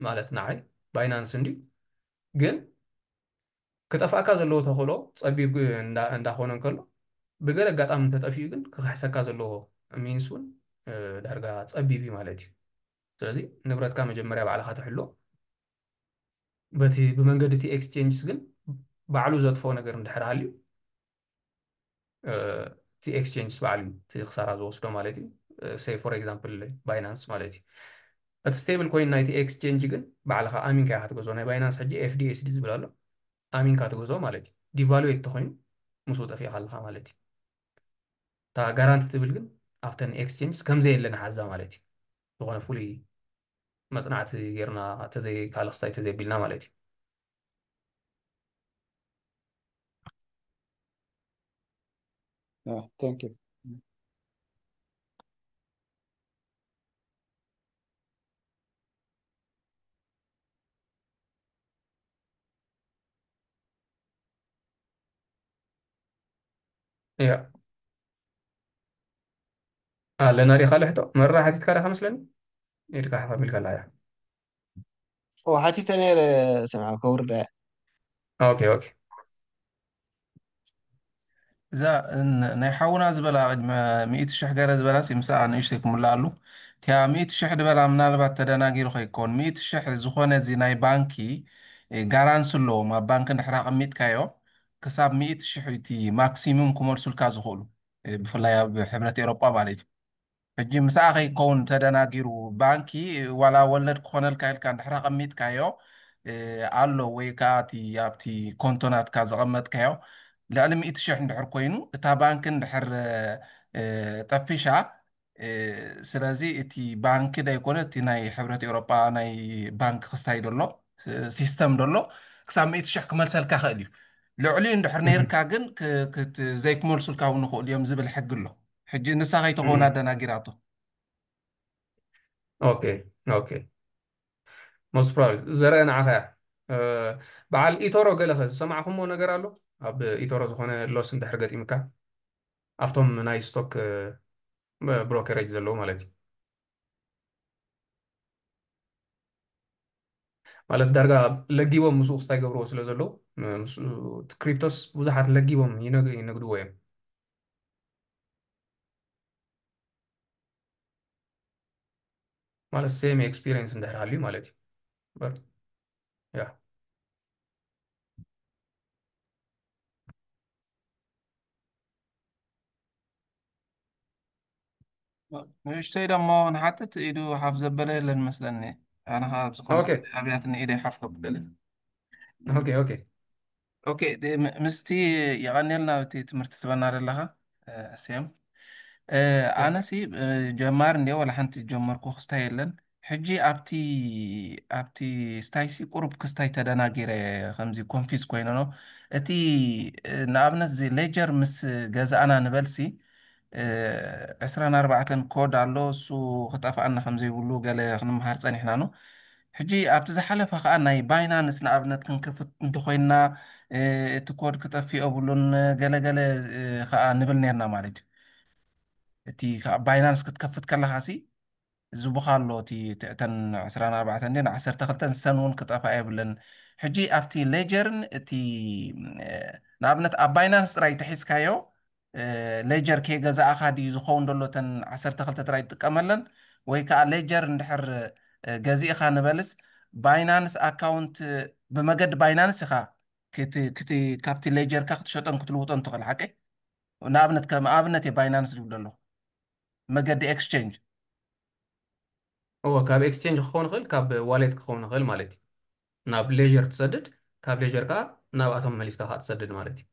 ማለት ንዓይ ባይናንስ እንዲ ግን ክጠፍኣካ ዘለዎ ተኽእሎ ጸቢብ ግ- እንዳ- እንዳኾነ እንከሎ ብገለ ኣጋጣሚ እንተጠፊኡ ግን ክኽሕሰካ ዘለዎ ሚንስ እውን እ፣ ዳርጋ ጸቢብ እዩ ማለት እዩ። ስለዚ ንብረትካ መጀመርያ ባዕልኻ ትሕሎ። በቲ ብመንገዲ እቲ ኤክስቼንጅስ ግን ባዕሉ ዘጥፍኦ ነገር እንድሕር ሃልዩ እ፣ እቲ ኤክስቼንጅስ ባዕሉ እዩ እቲ ክሳራ ዝወስዶ ማለት እዩ። ሰይ ፎር ኤግዛምፕል ባይናንስ ማለት እዩ። እቲ ስቴብል ኮይን ናይቲ ኤክስቼንጅ ግን ባዕልኻ ኣሚንካ ኢኻ ትገዝኦ። ናይ ባይናንስ ሕጂ ኤፍዲኤስዲ ዝብል ኣሎ፣ ኣሚንካ ትገዝኦ ማለት እዩ። ዲቫሉዌት ተኮይኑ ምስኡ ጠፊእካ ኣለካ ማለት እዩ። እታ ጋራንቲ ትብል ግን ኣብተን ኤክስቼንጅስ ከምዘየለ ንሓዛ ማለት እዩ። ዝኾነ ፍሉይ መጽናዕቲ ጌርና ተዘይ ካልእ ክስታይ ተዘይቢልና ማለት እዩ። Yeah, thank you. እያ ኣለና ዲኻ ልሕቶ መራ ሓቲትካ ዲኻ መስለኒ ኢድካ ሓፍ ኣቢልካ ኣላ እያ ኦ ሓቲተ ነይረ ስምዓ ከውርዳ እያ ኦኬ ኦኬ እዛ ን- ናይ ሓውና ዝበላ ቅድሚ ሚእቲ ሽሕ ገለ ዝበላ ሲ ምስኣ ንእሽተይ ክምልኣሉ እቲያ ሚእቲ ሽሕ ዝበላ ምናልባት ተደናጊሩ ከይከውን ሚእቲ ሽሕ ዝኾነ እዚ ናይ ባንኪ እ፣ ጋራንስ ኣለዎም ኣብ ባንክ እንድሕር ኣቐሚጥካዮ ክሳብ ሚእቲ ሽሕ እቲ ማክሲሙም ክመልሱልካ ዝኽእሉ እ፣ ብፍላይ ኣብ ሕብረት ኤሮጳ ማለት እዩ ሕጂ ምሳኣ ከይከውን ተደናጊሩ ባንኪ ዋላ ወለድ ክኾነልካ ኢልካ እንድሕር ኣቐሚጥካዮ እ፣ ኣሎ ወይ ከዓ እቲ ኣብቲ ኮንቶ ናትካ ዘቐመጥካዮ ልዕሊ ሚእቲ ሽሕ እንድሕር ኮይኑ እታ ባንኪ እንድሕር እ፣ ጠፊሻ እ፣ ስለዚ እቲ ባንኪ ዳይኮነ እቲ ናይ ሕብረት ኤውሮጳ ናይ ባንክ ክስታይ ደሎ ሲስተም ደሎ ክሳብ ሚእቲ ሽሕ ክመልሰልካ ክእል እዩ ልዕሊኡ እንድሕር ነይርካ ግን ክ- ክት- ዘይክመልሱልካ እውን ይኽእሉ እዮም ዝብል ሕጊ ኣሎ ሕጂ ንሳ ከይተኾን ኣደናጊራቶ ኦኬ ኦኬ most probably ዘርአ ንዓኻ እያ እ፣ በዓል ኢቶሮ ገለ ከ ዝሰማዕኹሞ ነገር ኣሎ ኣብ ኢቶሮ ዝኾነ ሎስ እንድሕር ገጢምካ ኣብቶም ናይ ስቶክ ብሮከሬጅ ዘለዉ ማለት እዩ ማለት ዳርጋ ለጊቦም ምስኡ ክስታይ ገብርዎ ስለ ዘለዉ ምስ- እቲ ክሪፕቶስ ብዙሓት ለጊቦም ይነግ- ይነግድዎ እዮም ማለት ሴም ኤክስፒሪየንስ እንድሕር ሃልዩ ማለት እዩ በር ያ ንእሽተይ ደሞ ንሓትት ኢዱ ሓፍ ዘበለ የለን መስለኒ ኣነ ከዓ ኣብ ዝኾነ ኦኬ ኣብያት ንኢደይ ሓፍ ከብደለ ኦኬ ኦኬ ኦኬ ድ- ም- ምስቲ የቐንየልና እቲ ትምህርቲ ትበና ዘለኻ እ፣ ሴም እ፣ ኣነሲ እ፣ ጀማሪ እንዲ ወላ ሓንቲ ጀመርኩ ክስታይ የለን ሕጂ ኣብቲ ኣብቲ ስታይሲ ቁሩብ ክስታይ ተደናጊረ ከምዚ ኮንፊዝ ኮይነ ነው እቲ እ፣ ንኣብነት እዚ ሌጀር ምስ ገዛእና ንበልሲ እ፣ ዕስራን ኣርባዕተን ኮድ ኣሎ እሱ ክጠፍኣና ከም ዘይብሉ ገለ ክንምሃር ጸኒሕና ነው ሕጂ ኣብቲ ዝሓለፈ ከዓ ናይ ባይናንስ ንኣብነት ክንክፍት እንተኮይንና እ፣ እቲ ኮድ ክጠፍእ የብሉን ገለገለ እ፣ ከዓ ንብል ነርና ማለት እዩ እቲ ከዓ ባይናንስ ክትከፍት ከለካ ሲ ዝቡኻ ኣሎ እቲ ትዕተን ዕስራን ኣርባዕተን ን ዓሰርተ ክልተን ሰን እውን ክጠፍኣ የብለን ሕጂ ኣብቲ ሌጀርን እቲ እ፣ ንኣብነት ኣብ ባይናንስ ጥራይ ተሒዝካዮ ሌጀር ከይገዛእኻ ድዩ ዝኸውን ደሎ ተን ዓሰርተ ክልተ ጥራይ ትጥቀመለን ወይ ከዓ ሌጀር እንድሕር እ፣ ገዚእኻ ንበልስ ባይናንስ ኣካውንት ብመገዲ ባይናንስ ኢኻ ክት- ክት- ካብቲ ሌጀርካ ክትሸጦን ክትልውጦን ትኽእል ሓቂ ንኣብነት ከም ኣብነት እየ ባይናንስ ዝብል ዘለኹ መገዲ ኤክስቼንጅ እዎ ካብ ኤክስቼንጅ ክኸውን ይኽእል ካብ ዋሌት ክኸውን ይኽእል ማለት እዩ ናብ ሌጀር ትሰድድ ካብ ሌጀር ከዓ ናብኣቶም መሊስካ ከዓ ትሰድድ ማለት እዩ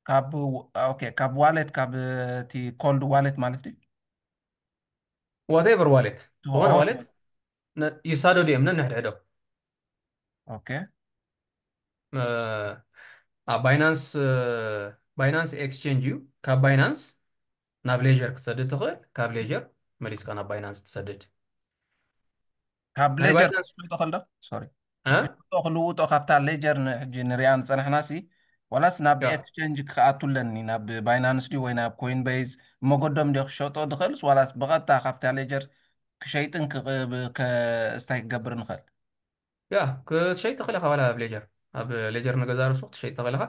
ካብ ኦኬ ካብ ዋሌት ካብ እቲ ኮልድ ዋሌት ማለት እዩ ዋቴቨር ዋሌት ዝኾነ ዋሌት ይሳደዱ እዮም ነንሕድሕዶም ኦኬ ኣብ ባይናንስ ባይናንስ ኤክስቼንጅ እዩ ካብ ባይናንስ ናብ ሌጀር ክትሰድድ ትኽእል ካብ ሌጀር መሊስካ ናብ ባይናንስ ትሰድድ ካብ ናይ ሌጀር ባይናንስ ክልውጦ ከልዶ ሶሪ እ? ክልውጦ ካብታ ሌጀር ሕጂ ንሪኣ ንፀናሕና ሲ ዋላስ ናብ ያ ኤክስቼንጅ ክኣቱ ኣለኒ ናብ ባይናንስ ድዩ ወይ ናብ ኮይን ቤዝ መገዶም ድዮ ክሸጦ ድኽእልስ ዋላስ ብቐጥታ ካብታ ሌጀር ክሸይጥን ክቕ- ብ- ከ- እስታይ ክገብር ንኽእል? ያ ክትሸይጥ ትኽእል ኢኻ። ዋላ ኣብ ሌጀር ኣብ ሌጀር ንገዛሩ ሱቅ ትሸይጥ ትኽእል ኢኻ።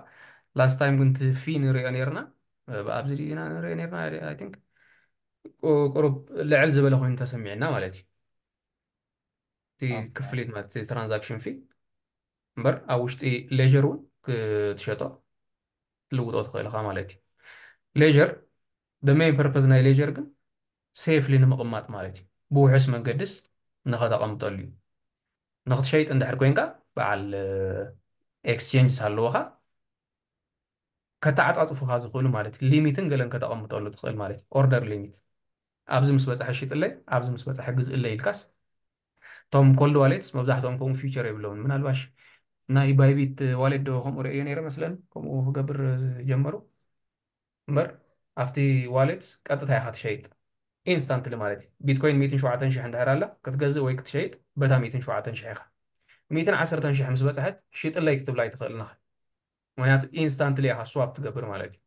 Last time ግን እቲ ፊ ንሪኦ ነርና ኣብዚ ዲና ንሪኦ ነርና። I think ቁሩብ ልዕል ዝበለ ኮይኑ ተሰሚዕና ማለት እዩ። እቲ ኦኬ። ክፍሊት ማለት እቲ ትራንዛክሽን ፊ እምበር ኣብ ውሽጢ ሌጀር እውን ክትሸጦ ትልውጦ ትኽእል ኢኻ ማለት እዩ። ሌጀር the main purpose ናይ ሌጀር ግን ሴፍሊ ንምቕማጥ ማለት እዩ። ብውሑስ መንገድስ ንኸተቐምጠሉ እዩ። ንኽትሸይጥ እንድሕር ኮይንካ በዓል ኤክስቼንጅስ ኣለዎኻ ከተዓፃፅፉኻ ዝኽእሉ ማለት እዩ። ሊሚትን ገለን ከተቐምጠሉ ትኽእል ማለት እዩ። ኦርደር ሊሚት ኣብዚ ምስ በፃሐ ሽጥለይ፣ ኣብዚ ምስ በፃሐ ግዝእለይ ኢልካስ እቶም ኮልድ ዋሌትስ መብዛሕትኦም ከምኡ ፊቸር የብለውን። ምናልባሽ ናይ ባይቢት ዋሌት ዶ ከምኡ ርእዮ ነይረ መስለን ከምኡ ክገብር ዝጀመሩ እምበር ኣብቲ ዋሌት ቀጥታ ኢኻ ትሸይጥ ኢንስታንትሊ ማለት እዩ። ቢትኮይን ሚእትን ሸውዓተን ሽሕ እንድሕር ኣላ ክትገዝእ ወይ ክትሸይጥ በታ ሚእትን ሸውዓተን ሽሕ ኢኻ። ሚእትን ዓሰርተን ሽሕ ምስ በፅሐት ሽጥለይ ክትብላ ኣይትኽእልን ኢኻ። ምክንያቱ ኢንስታንትሊ ኢኻ ስዋፕ ትገብር ማለት እዩ።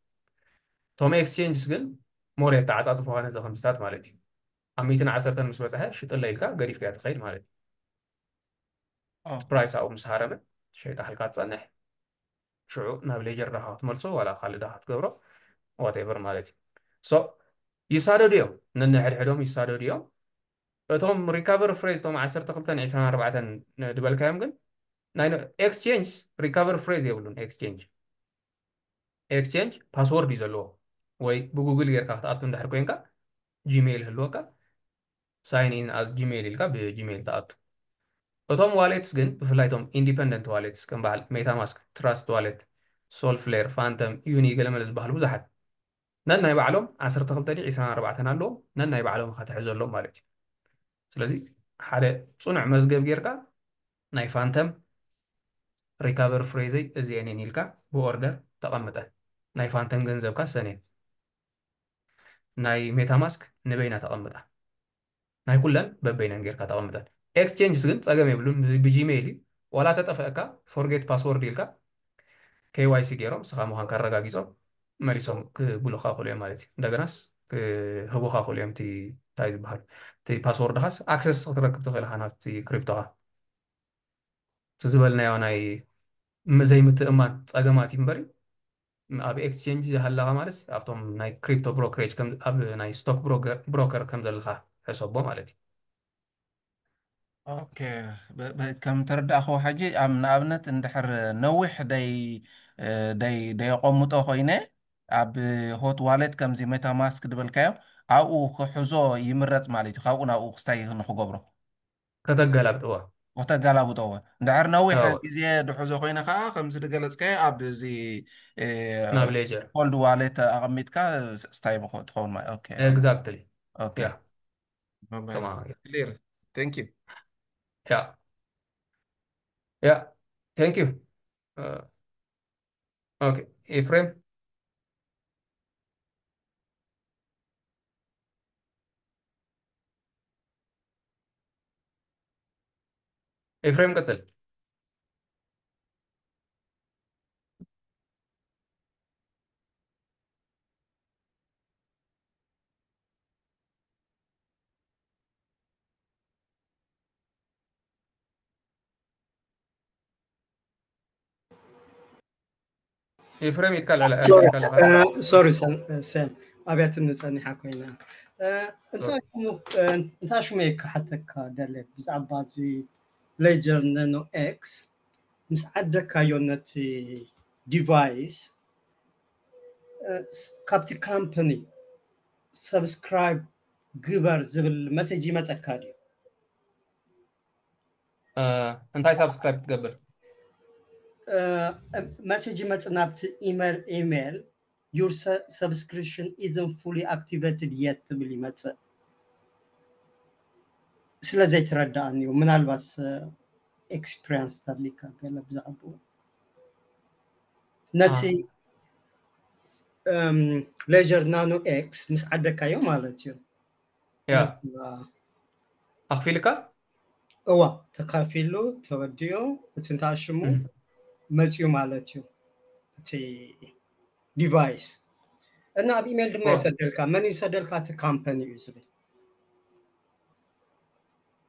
እቶም ኤክስቼንጅስ ግን ሞር የተዓፃፅፉኻ ነዚ ከምዚታት ማለት እዩ። ኣብ ሚእትን ዓሰርተን ምስ በፅሐ ሽጥለይ ኢልካ ገዲፍካያ ትኸይድ ማለት እዩ። ኦ፣ ፕራይስ ኣብኡ ምስ ሃረመ ሸይጣ ሓልካ ትፀንሕ ሽዑ ናብ ሌጀር ዳኻ ክትመልሶ ዋላ ካልእ ዳኻ ክትገብሮ ዋቴቨር ማለት እዩ። ሶ ይሳደዱ እዮም፣ ነንሕድሕዶም ይሳደዱ እዮም። እቶም ሪካቨሪ ፍሬዝ እቶም ዓሰርተ ክልተን ዕስራን ኣርባዕተን ድበልካዮም ግን ናይ ኤክስቼንጅ ሪካቨሪ ፍሬዝ የብሉን። ኤክስቼንጅ ኤክስቼንጅ ፓስወርድ እዩ ዘለዎ። ወይ ብጉግል ጌርካ ክትኣቱ እንድሕር ኮይንካ ጂሜይል ህልወካ ሳይን ኢን ኣዝ ጂሜይል ኢልካ ብጂሜይል ትኣቱ። እቶም ዋሌትስ ግን ብፍላይ እቶም ኢንዲፐንደንት ዋሌትስ ከም በዓል ሜታማስክ፣ ትራስት ዋሌት፣ ሶልፍሌር፣ ፋንተም፣ ዩኒ ገለመለ ዝበሃሉ ብዙሓት ነን ናይ ባዕሎም ዓሰርተ ክልተ ድዩ ዕስራን ኣርባዕተን ኣለዎም። ነን ናይ ባዕሎም ኢኻ ትሕዘሎም ማለት እዩ። ስለዚ ሓደ ፅኑዕ መዝገብ ጌርካ ናይ ፋንተም ሪካቨሪ ፍሬዘይ እዚአን እየን ኢልካ ብኦርደር ተቐምጠን። ናይ ፋንተም ገንዘብካ ሰኔን ናይ ሜታማስክ ንበይና ተቐምጣ። ናይ ኩለን በበይነን ጌርካ ተቐምጠን። ኤክስቼንጅስ ግን ፀገም የብሉን፣ ብ- ብጂሜይል እዩ። ዋላ ተጠፈአካ ፎርጌት ፓስወርድ ኢልካ ኬዋይሲ ገይሮም ስኻ ምዃንካ ኣረጋጊፆም መሊሶም ክብሉኻ ክእሉ እዮም ማለት እዩ። እንደገናስ ክህቡኻ ክእሉ እዮም እቲ እንታይ ዝበሃል እቲ ፓስወርድኻስ ኣክሰስ ክትረክብ ትኽእል ኢኻ ናብቲ ክሪፕቶኻ። እቲ ዝበልናዮ ናይ ም- ዘይምትእማን ፀገማት እዩ እምበር ኣብ ኤክስቼንጅ ሃለኻ ማለት ኣብቶም ናይ ክሪፕቶ ብሮከሬጅ ከም ኣብ ናይ ስቶክ ብሮከር ከም ዘለኻ ሕሰቦ ማለት እዩ። ኦኬ። ብ- ብ- ከም ተረዳእኽዎ ሕጂ ኣብ ንኣብነት እንድሕር ነዊሕ ደይ እ፣ ደይ ደየቐምጦ ኮይነ ኣብ ሆት ዋሌት ከምዚ ሜታማስክ ዝበልካዮ ኣብኡ ክሕዞ ይምረፅ ማለት እዩ። ካብኡ ናብኡ ክስታይ ንክገብሮ ከተገላብጥዋ ከተጋላብጠዎ እንድሕር ነዊሕ ኣዎ። ግዜ ድሕዞ ኮይነ ከዓ ከምዚ ዝገለፅካዮ ኣብዚ እ፣ ናብ ሌጀር ኮልድ ዋሌት ኣቐሚጥካ ስታይ ምኾ- ትኸውን ማለት ኦኬ ኤግዛክትሊ ኦኬ ያ ባባይ ከማ ክሊር ቴንክ ዩ ያ ያ ቴንክ ዩ ኦኬ ኤፍሬም ኤፍሬም ቀጽል። ኤፍሬም ይካል ኣለ ኣለ ሶሪ ይካል ኣለ ሶሪ ሰም ኣብያትኒ ጸኒሓ ኮይና እ፣ እንታይ ሽሙ እ፣ እንታይ ሽሙ እየ ክሓተካ ደለ ብዛዕባ እዚ ሌጀር ነኖ ኤክስ ምስ ዓደካዮ ነቲ ዲቫይስ እ፣ ስ- ካብቲ ካምፓኒ ሰብስክራይብ ግበር ዝብል መሴጅ ይመፀካ ድዩ? እ፣ እንታይ ሳብስክራይብ ክትገብር? እ፣ መሴጅ ይመፅእ ናብቲ ኢሜል ኢሜል your subscription isn't fully activated yet ትብል ይመፅእ። ስለ ዘይተረዳኣኒ እዩ። ምናልባት ኤክስፒሪንስ ተድሊካ ገለ ብዛዕባኡ ነቲ አ። ሌጀር ናኖ ኤክስ ምስ ዓደካዮ ማለት እዩ። ያ ነቲ ኣኽፊልካ እዋ ተካፊሉ ተወዲኡ እቲ እንታይ ሽሙ እም። መፅዩ ማለት እዩ። እቲ ዲቫይስ እና ኣብ ኢሜል ድማ ኦ። ይሰደልካ። መን ይሰደልካ? እቲ ካምፓኒ እዩ ዝብል።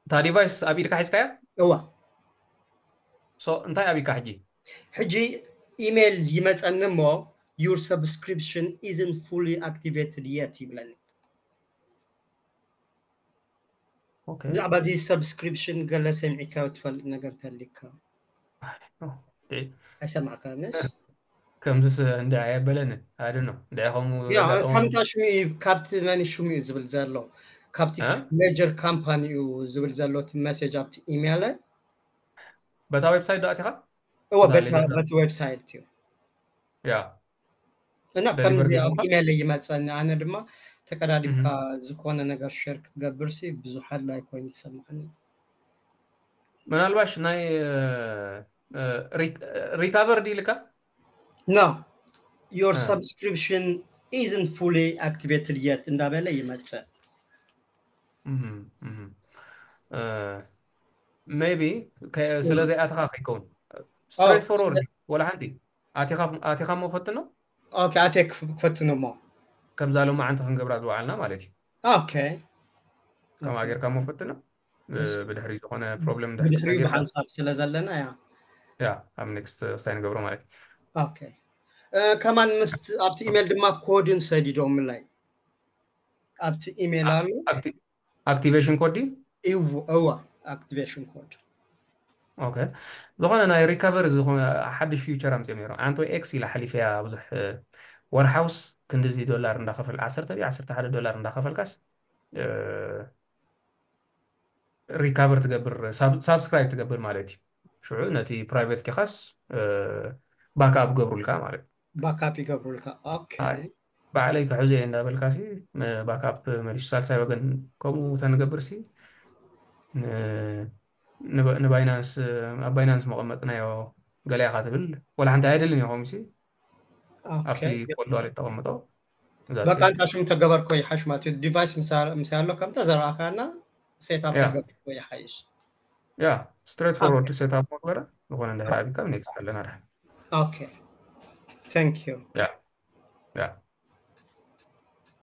እታ ዲቫይስ ኣብ ኢድካ ሒዝካያ? እዋ So እንታይ ኣቢካ ሕጂ? ሕጂ ኢሜይል ይመፀኒ እሞ your subscription isn't fully activated yet ይብለኒ። ኦኬ ብዛዕባ እዚ subscription ገለ ሰሚዕካዮ ትፈልጥ ነገር ተሊካ? ኣይሰማዕካንስ? ከምዚስ እንዲ ኣየበለንን ኣድኖ እንዲ ከምኡ ያ ዘጋጠሞ ከምታ ሽሙ እዩ፣ ካብቲ መን ሽሙ እዩ ዝብል ዘሎ፣ ካብቲ እ? ሜጀር ካምፓኒ እዩ ዝብል ዘሎ እቲ መሴጅ ኣብቲ ኢሜይል። በታ ዌብሳይት ዶ ኣቲኻ? እወ እታ በቲ ሌላ በቲ ዌብሳይት እዩ። ያ እና ደሊቨሪ ከምዚ ኣብ ገይሩኻ? ኢሜይል ይመፀኒ። ኣነ ድማ ተቀዳዲምካ ዝኾነ ነገር ሼር ክትገብር ሲ ብዙሕ ኣድላይ ኮይኑ ይሰማዕኒ። ምናልባሽ ናይ ሪካቨር ድልካ? No, your እ። subscription isn't fully activated yet እንዳበለ ይመፅእ። እህም፣ እህም። እ፣ maybe ከ- ስለ ዘይኣተኻ ከይከውን፣ ስትሬት ፎርወርድ ወላ ሓንቲ ኣቲኻ ኣቲኻ እሞ ፈትኖ። ኦኬ፣ ኣቴ ክፍ- ክፈትኖ እሞ ከምዛ ሎማዓንቲ ክንገብራ ዝወዓልና ማለት እዩ። ኦኬ። ከምኣ ጌርካ እሞ ፈትኖ። እ፣ እሺ። ብድሕሪ ዝኾነ ፕሮብለም ድሕሪ ብድሕሪኡ ተሰጊርካ ብሓንሳብ ስለ ዘለና ያ ያ ኣብ ኔክስት ወሳኝ ንገብሮ ማለት እዩ። ኦኬ። እ፣ ከማን ምስት ኣብቲ ኢሜይል ድማ ኮድን ሰዲዶምላይ ኣብቲ ኢሜይል ኣሎ። ኣክቲቬሽን ኮድ ድዩ? እው እዋ፣ ኣክቲቬሽን ኮድ። ኦኬ። ዝኾነ ናይ ሪካቨሪ ዝኾነ ሓድሽ ፊውቸር ኣምፅኦም ነይሮም። ኣንተ ኤክስ ኢላ ሓሊፈያ ብዙሕ፣ እ፣ ወርሓውስ ክንዲዚ ዶላር እንዳኸፈል ዓሰርተ ድዩ ዓሰርተ ሓደ ዶላር እንዳኸፈልካስ፣ እ፣ ሪካቨር ትገብር ሳብ- ሳብስክራይብ ትገብር ማለት እዩ። ሽዑ ነቲ ፕራይቬት ኪኻስ፣ እ፣ ባክኣፕ ገብሩልካ ማለት እዩ። ባካፕ ይገብሩልካ። ኦኬ። ኣይ፣ ባዕለይ ክሕዞ እየ እንዳበልካ ሲ፣ እ፣ ባክኣፕ መሊሱ ሳልሳይ ወገን ከምኡ ተንገብር ሲ፣ እ፣ ንባ- ንባይናንስ፣ ኣብ ባይናንስ መቐመጥናዮ ገለ ኢኻ ትብል፣ ወላ ሓንቲ ኣይደልን እዩ ከምኡ ሲ፣ ኦኬ። ኣብቲ ኮልድ ዋሌት ተቐምጦ። እዛ በቃ ሲ- እንታይ ሽም ተገበርኮ ይሓሽ ማለት እዩ። ዲቫይስ ምሳ- ምስ ኣሎ ከምታ ዘርኣኻና ሴታፕ ያ። ተገበርኮ ይሓይሽ። ያ ስትሬት ፎርወርድ ሴታፕ መግበረ ዝኾነ እንድሕር ኣቢካ ኔክስት ኣለና ርሕ ኦኬ። Thank you። ያ ያ